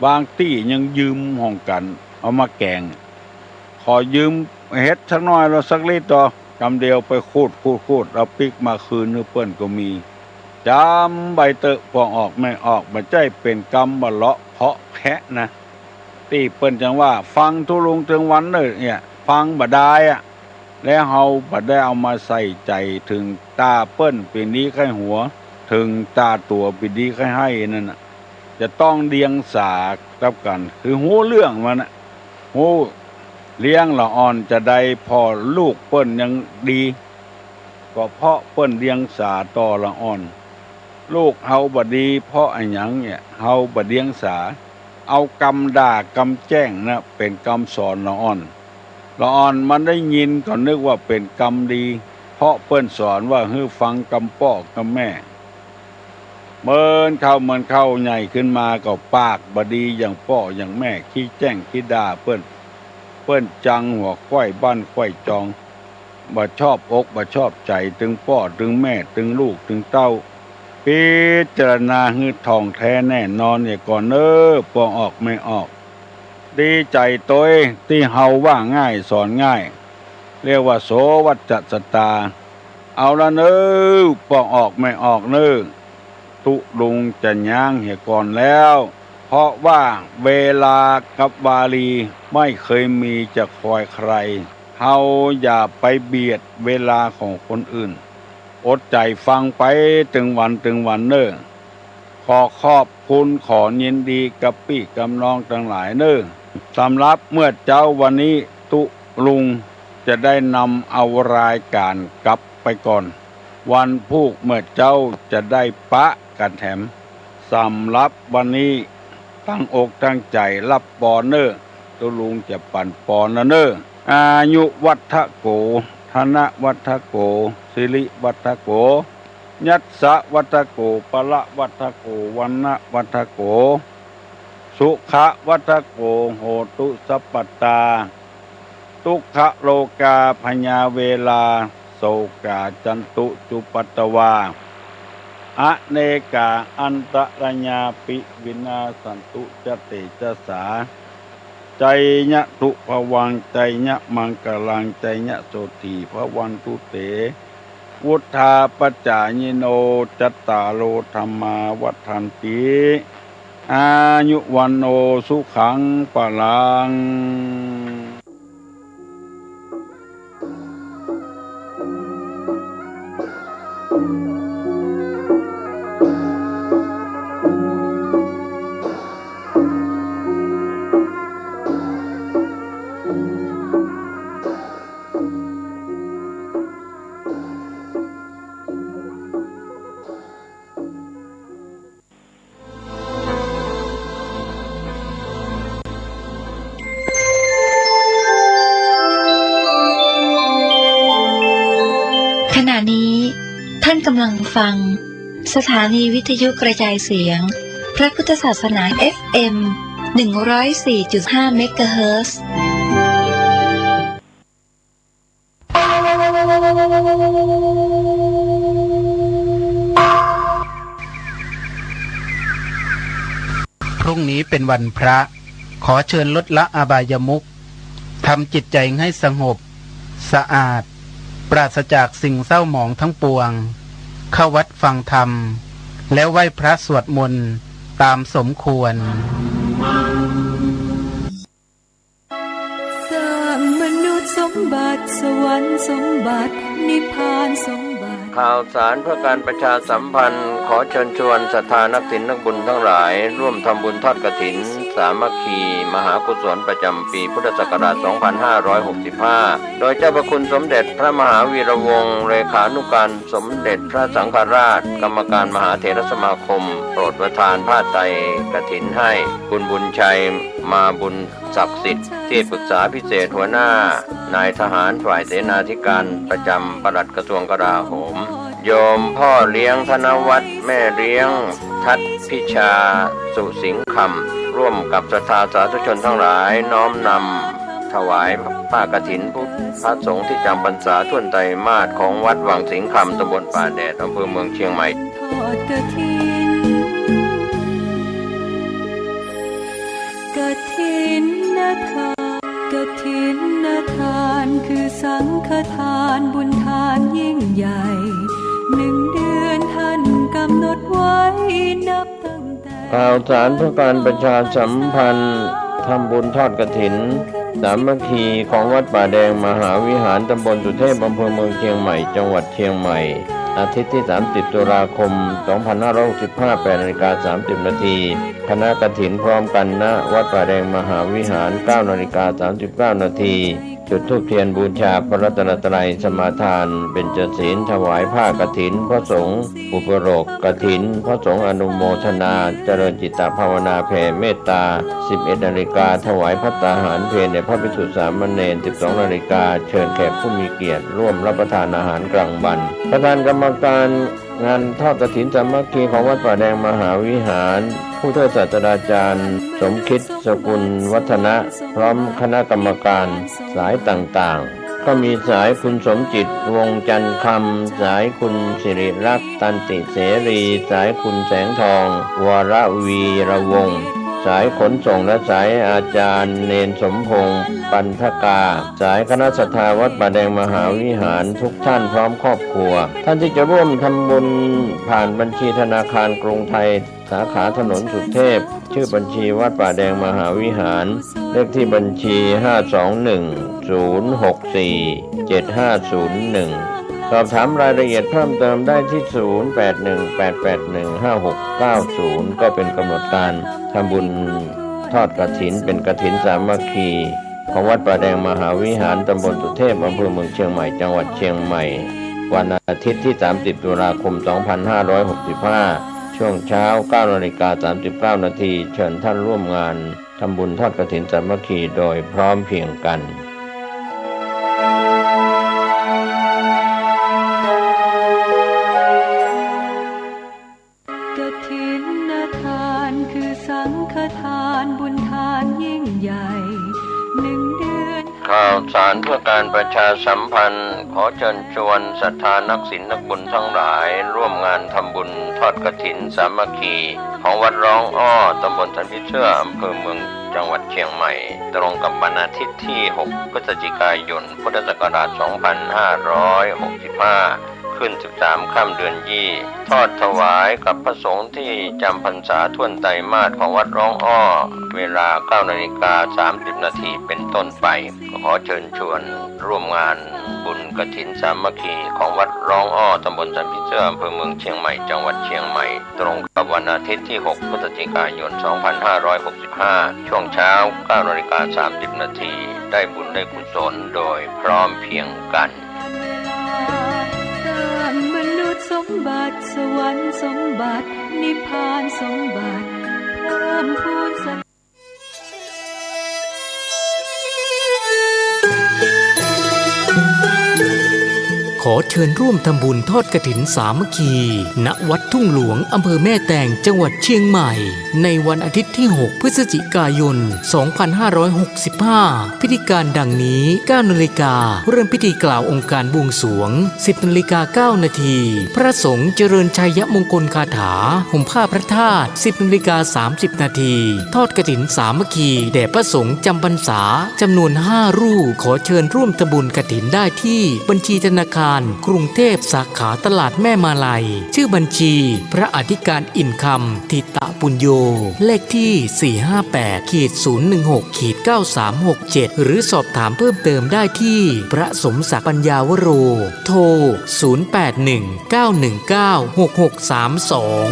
บางตี้ยังยืมของกั๋น เอามาแก๋ง ขอยืมเห็ดสักหน้อยละสักลิตรเถาะ กำเดียวไปขูดขูดขูด เอาปิ๊กมาคืนหื้อเปิ้นก็มี จ๋ำใบเต๊อะ ปองออกแม่ออก บ่ใจ้เป๋นกำบ่เลาะเพาะแคะนะ ตี้เปิ้นจังว่า ฟังตุ๊ลุงตึงวันเน่อเนี่ย ฟังบ่ดายอะ แล้วเฮาบ่ได้เอามาใส่ใจ๋ เถิงต๋าเปิ้นเป๋นดีใค่หัว เถิงต๋าตั๋วเป๋นดีใค่ไห้นั่นน่ะ จะต้องเดียงสากับกั๋น คือฮู้เรื่องมันน่ะ ฮู้เลี้ยงละอ่อนจะใด ผ่อลูกเปิ้นยังดี ก็เพราะเปิ้นเดียงสาต่อละอ่อน ลูกเฮาบ่ดีเพราะอะหยังเนี่ย เฮาบ่เดียงสา เอากำด่ากำแจ้งนะ เป๋นกำสอนละอ่อน ละอ่อนมันได้ยินก็นึกว่าเป๋นกำดี เพราะเปิ้นสอนว่าหื้อฟังกำป้อกำแม่ เมินเข้าเมินเข้าใหญ่ขึ้นมาก็ปากบ่ดีอย่างป้ออย่างแม่ ขี้แจ้งขี้ด่าเปิ้น เปิ้นจังหัวไขว้บ้านไขว้จอง บ่ชอบอกบ่ชอบใจ๋ตึงป้อตึงแม่ตึงลูกตึงเต้า พิจารณาหื้อถ่องแท้แน่นอนเหียก่อนเน่อ ปองออกแม่ออก ดีใจ๋ตวยตี้เฮาว่าง่ายสอนง่าย เรียกว่าโสวัจจะสตา เอาละเน่อ ปองออกแม่ออกเน่อ ตุ๊ลุงจะย้างเหียก่อนแล้ว เพราะว่าเวลากับวารีไม่เคยมีจะคอยใคร เฮาอย่าไปเบียดเวลาของคนอื่น อดใจ๋ฟังไปตึงวันตึงวันเน่อ ข ขอขอบคุณ ขอยินดีกับปี้กับน้องตังหลายเน่อ สำหรับเมื่อเจ๊าวันนี้ตุ๊ลุงจะได้นำเอารายก๋านกลับไปก่อน วันพูกเมื่อเจ๊าจะได้ปะกั๋นแถม สำหรับวันนี้ตั้งอกตั้งใจ๋ฮับปอนเน่อ ตุ๊ลุงจะปั๋นปอนแล้วเน่อ อายุวัฑฒโก ธนวัฑฒโก สิริวัฑฒโก ยัสสะวัฑฒโก ปะละวัฑฒโก วรรณวัฑฒโก สุขวัฑฒโก โหตุสัพพะตา ทุกขโรคาพยาเวรา โศกาจันตุจุปัตตวา อเนกาอันตรายาปิวินาสสันตุจะเตจสา ไชยะตุภวัง ไชยะมังคลัง ไชยะโสตถีภวันตุเต วุฑฒาปจายิโน จัตตาโรธัมมาวัฑฒันติ อายุวัณโณสุขังพลัง ขณะนี้ท่านกำลังฟังสถานีวิทยุกระจายเสียงพระพุทธศาสนา เอฟเอ็ม หนึ่งร้อยสี่จุดห้า เมกะเฮิรตซ์ พรุ่งนี้เป็นวันพระ ขอเชิญลดละอบายมุข ทำจิตใจให้สงบ สะอาด ปราศจากสิ่งเศร้าหมองทั้งปวง เข้าวัดฟังธรรม แล้วไหว้พระสวดมนต์ตามสมควร สร้างมนุษย์สมบัติ สวรรค์สมบัติ นิพพานสมบัติ ข่าวสารเพื่อการประชาสัมพันธ์ ขอเชิญชวนศรัทธานักศีลนักบุญทั้งหลาย ร่วมทำบุญทอดกฐินสามัคคีมหากุศลประจำปีพุทธศักราช สองพันห้าร้อยหกสิบห้า โดยเจ้าพระคุณสมเด็จพระมหาวีระวงศ์ เลขานุการสมเด็จพระสังฆราช กรรมการมหาเถรสมาคม โปรดประทานผ้าไตรกฐินให้ คุณบุญชัย มาบุญ ศักดิ์สิทธิ์ ที่ปรึกษาพิเศษหัวหน้านายทหารฝ่ายเสนาธิการประจำปลัดกระทรวงกลาโหม โยมพ่อเลี้ยงธนวัฒน์ แม่เลี้ยงทัศน์พิชา สุสิงห์คำ ร่วมกับศรัทธาสาธุชนทั้งหลาย น้อมนำถวายผ้ากฐินพระสงฆ์ที่จำพรรษาถ้วนไตรมาสของวัดวังสิงห์คำ ตำบลป่าแดด อำเภอเมืองเชียงใหม่ ทอดกฐิน กฐินทาน กฐินทาน คือสังฆทาน บุญทานยิ่งใหญ่ หนึ่งเดือนท่านกำหนดไว้ นับตั้งแต่ ข่าวสารเพื่อการประชาสัมพันธ์ ทำบุญทอดกฐินสามัคคีของวัดป่าแดงมหาวิหาร ตำบลสุเทพ อำเภอเมืองเชียงใหม่ จังหวัดเชียงใหม่ อาทิตย์ที่ สามสิบ ตุลาคม สองพันห้าร้อยหกสิบห้า แปดนาฬิกา สามสิบ นาที คณะกฐินพร้อมกัน ณ วัดป่าแดงมหาวิหาร เก้านาฬิกา สามสิบเก้า นาที จุดธูปเทียนบูชาพระรัตนตรัย สมาทานเบญจศีล ถวายผ้ากฐินพระสงฆ์ อุปโลกกฐิน พระสงฆ์อนุโมทนา เจริญจิตตภาวนาแผ่เมตตา สิบเอ็ดนาฬิกา ถวายภัตตาหารเพลแด่พระภิกษุสามเณร สิบสองนาฬิกา เชิญแขกผู้มีเกียรติร่วมรับประทานอาหารกลางวัน ประธานกรรมการงานทอดกฐินสามัคคีของวัดป่าแดงมหาวิหาร ผู้ช่วยศาสตราจารย์ สมคิด สกุลวัฒนะ พร้อมคณะกรรมการ สายต่างๆ ก็มีสายคุณสมจิต วงศ์จันทร์คำ สายคุณสิริรักษ์ ตันติเสรี สายคุณแสงทอง วรวีระวงศ์ สายขนส่งและสายอาจารย์เณรสมพงษ์ ปันธกา สายคณะศรัทธาวัดป่าแดงมหาวิหารทุกท่านพร้อมครอบครัว ท่านที่จะร่วมทำบุญผ่านบัญชีธนาคารกรุงไทย สาขาถนนสุเทพ ชื่อบัญชีวัดป่าแดงมหาวิหาร เลขที่บัญชี ห้าสองหนึ่ง ศูนย์หกสี่ เจ็ดห้าศูนย์หนึ่ง สอบถามรายละเอียดเพิ่มเติมได้ที่ ศูนย์ แปด หนึ่ง แปด แปด หนึ่ง ห้า หก เก้า ศูนย์ ก็เป็นกำหนดการทำบุญทอดกฐิน เป็นกฐินสามัคคี ของวัดป่าแดงมหาวิหาร ตำบลสุเทพ อำเภอเมืองเชียงใหม่ จังหวัดเชียงใหม่ วันอาทิตย์ที่ สามสิบ ตุลาคม สองพันห้าร้อยหกสิบห้า ช่วงเช้า เก้านาฬิกาสามสิบเก้านาที เชิญท่านร่วมงานทำบุญทอดกฐินสามัคคีโดยพร้อมเพรียงกัน กฐินทานคือสังฆทานบุญทานยิ่งใหญ่ หนึ่งเดือน ข่าวสารเพื่อการประชาสัมพันธ์ ขอเชิญชวนศรัทธานักศีลนักบุญทั้งหลาย ร่วมงานทำบุญทอดกฐินสามัคคี ของวัดร้องอ้อ ตำบลสันผีเสื้อ อำเภอเมือง จังหวัดเชียงใหม่ ตรงกับวันอาทิตย์ที่ หก พฤศจิกายน พุทธศักราช สองพันห้าร้อยหกสิบห้า ขึ้น สิบสาม ค่ำเดือนยี่ ทอดถวายกับพระสงฆ์ที่จำพรรษาถ้วนไตรมาสของวัดร้องอ้อ เวลา เก้านาฬิกาสามสิบนาทีเป็นต้นไป ขอเชิญชวนร่วมงานบุญกฐินสามัคคีของวัดร้องอ้อ ตำบลสันผีเสื้อ อำเภอเมืองเชียงใหม่ จังหวัดเชียงใหม่ ตรงกับวันอาทิตย์ที่ หก พฤศจิกายน สองพันห้าร้อยหกสิบห้า ช่วงเช้า เก้านาฬิกาสามสิบนาที ได้บุญได้กุศลโดยพร้อมเพรียงกัน สร้างมนุษย์สมบัติ สวรรค์สมบัติ นิพพานสมบัติ เพิ่มพูนสรร ขอเชิญร่วมทำบุญทอดกฐินสามัคคี ณ วัดทุ่งหลวง อำเภอแม่แตง จังหวัดเชียงใหม่ ในวันอาทิตย์ที่ หก พฤศจิกายน สองพันห้าร้อยหกสิบห้า พิธีการดังนี้ เก้านาฬิกา เริ่มพิธีกล่าวองค์การบวงสรวง สิบนาฬิกาเก้านาที พระสงฆ์เจริญชัยมงคลคาถา ห่มผ้าพระธาตุ สิบนาฬิกาสามสิบนาที ทอดกฐินสามัคคี แด่พระสงฆ์จำพรรษา จำนวนห้ารูป ขอเชิญร่วมทำบุญกฐินได้ที่บัญชีธนาคารกรุงเทพ สาขาตลาดแม่มาลัย ชื่อบัญชี พระอธิการ อินคำ ถิตปุญโญ เลขที่ สี่ห้าแปด ขีด ศูนย์หนึ่งหก ขีด เก้าสามหกเจ็ด หรือสอบถามเพิ่มเติมได้ที่ พระสมศักดิ์ ปัญญาวโร โทร ศูนย์แปดหนึ่ง เก้าหนึ่งเก้า หกหกสามสอง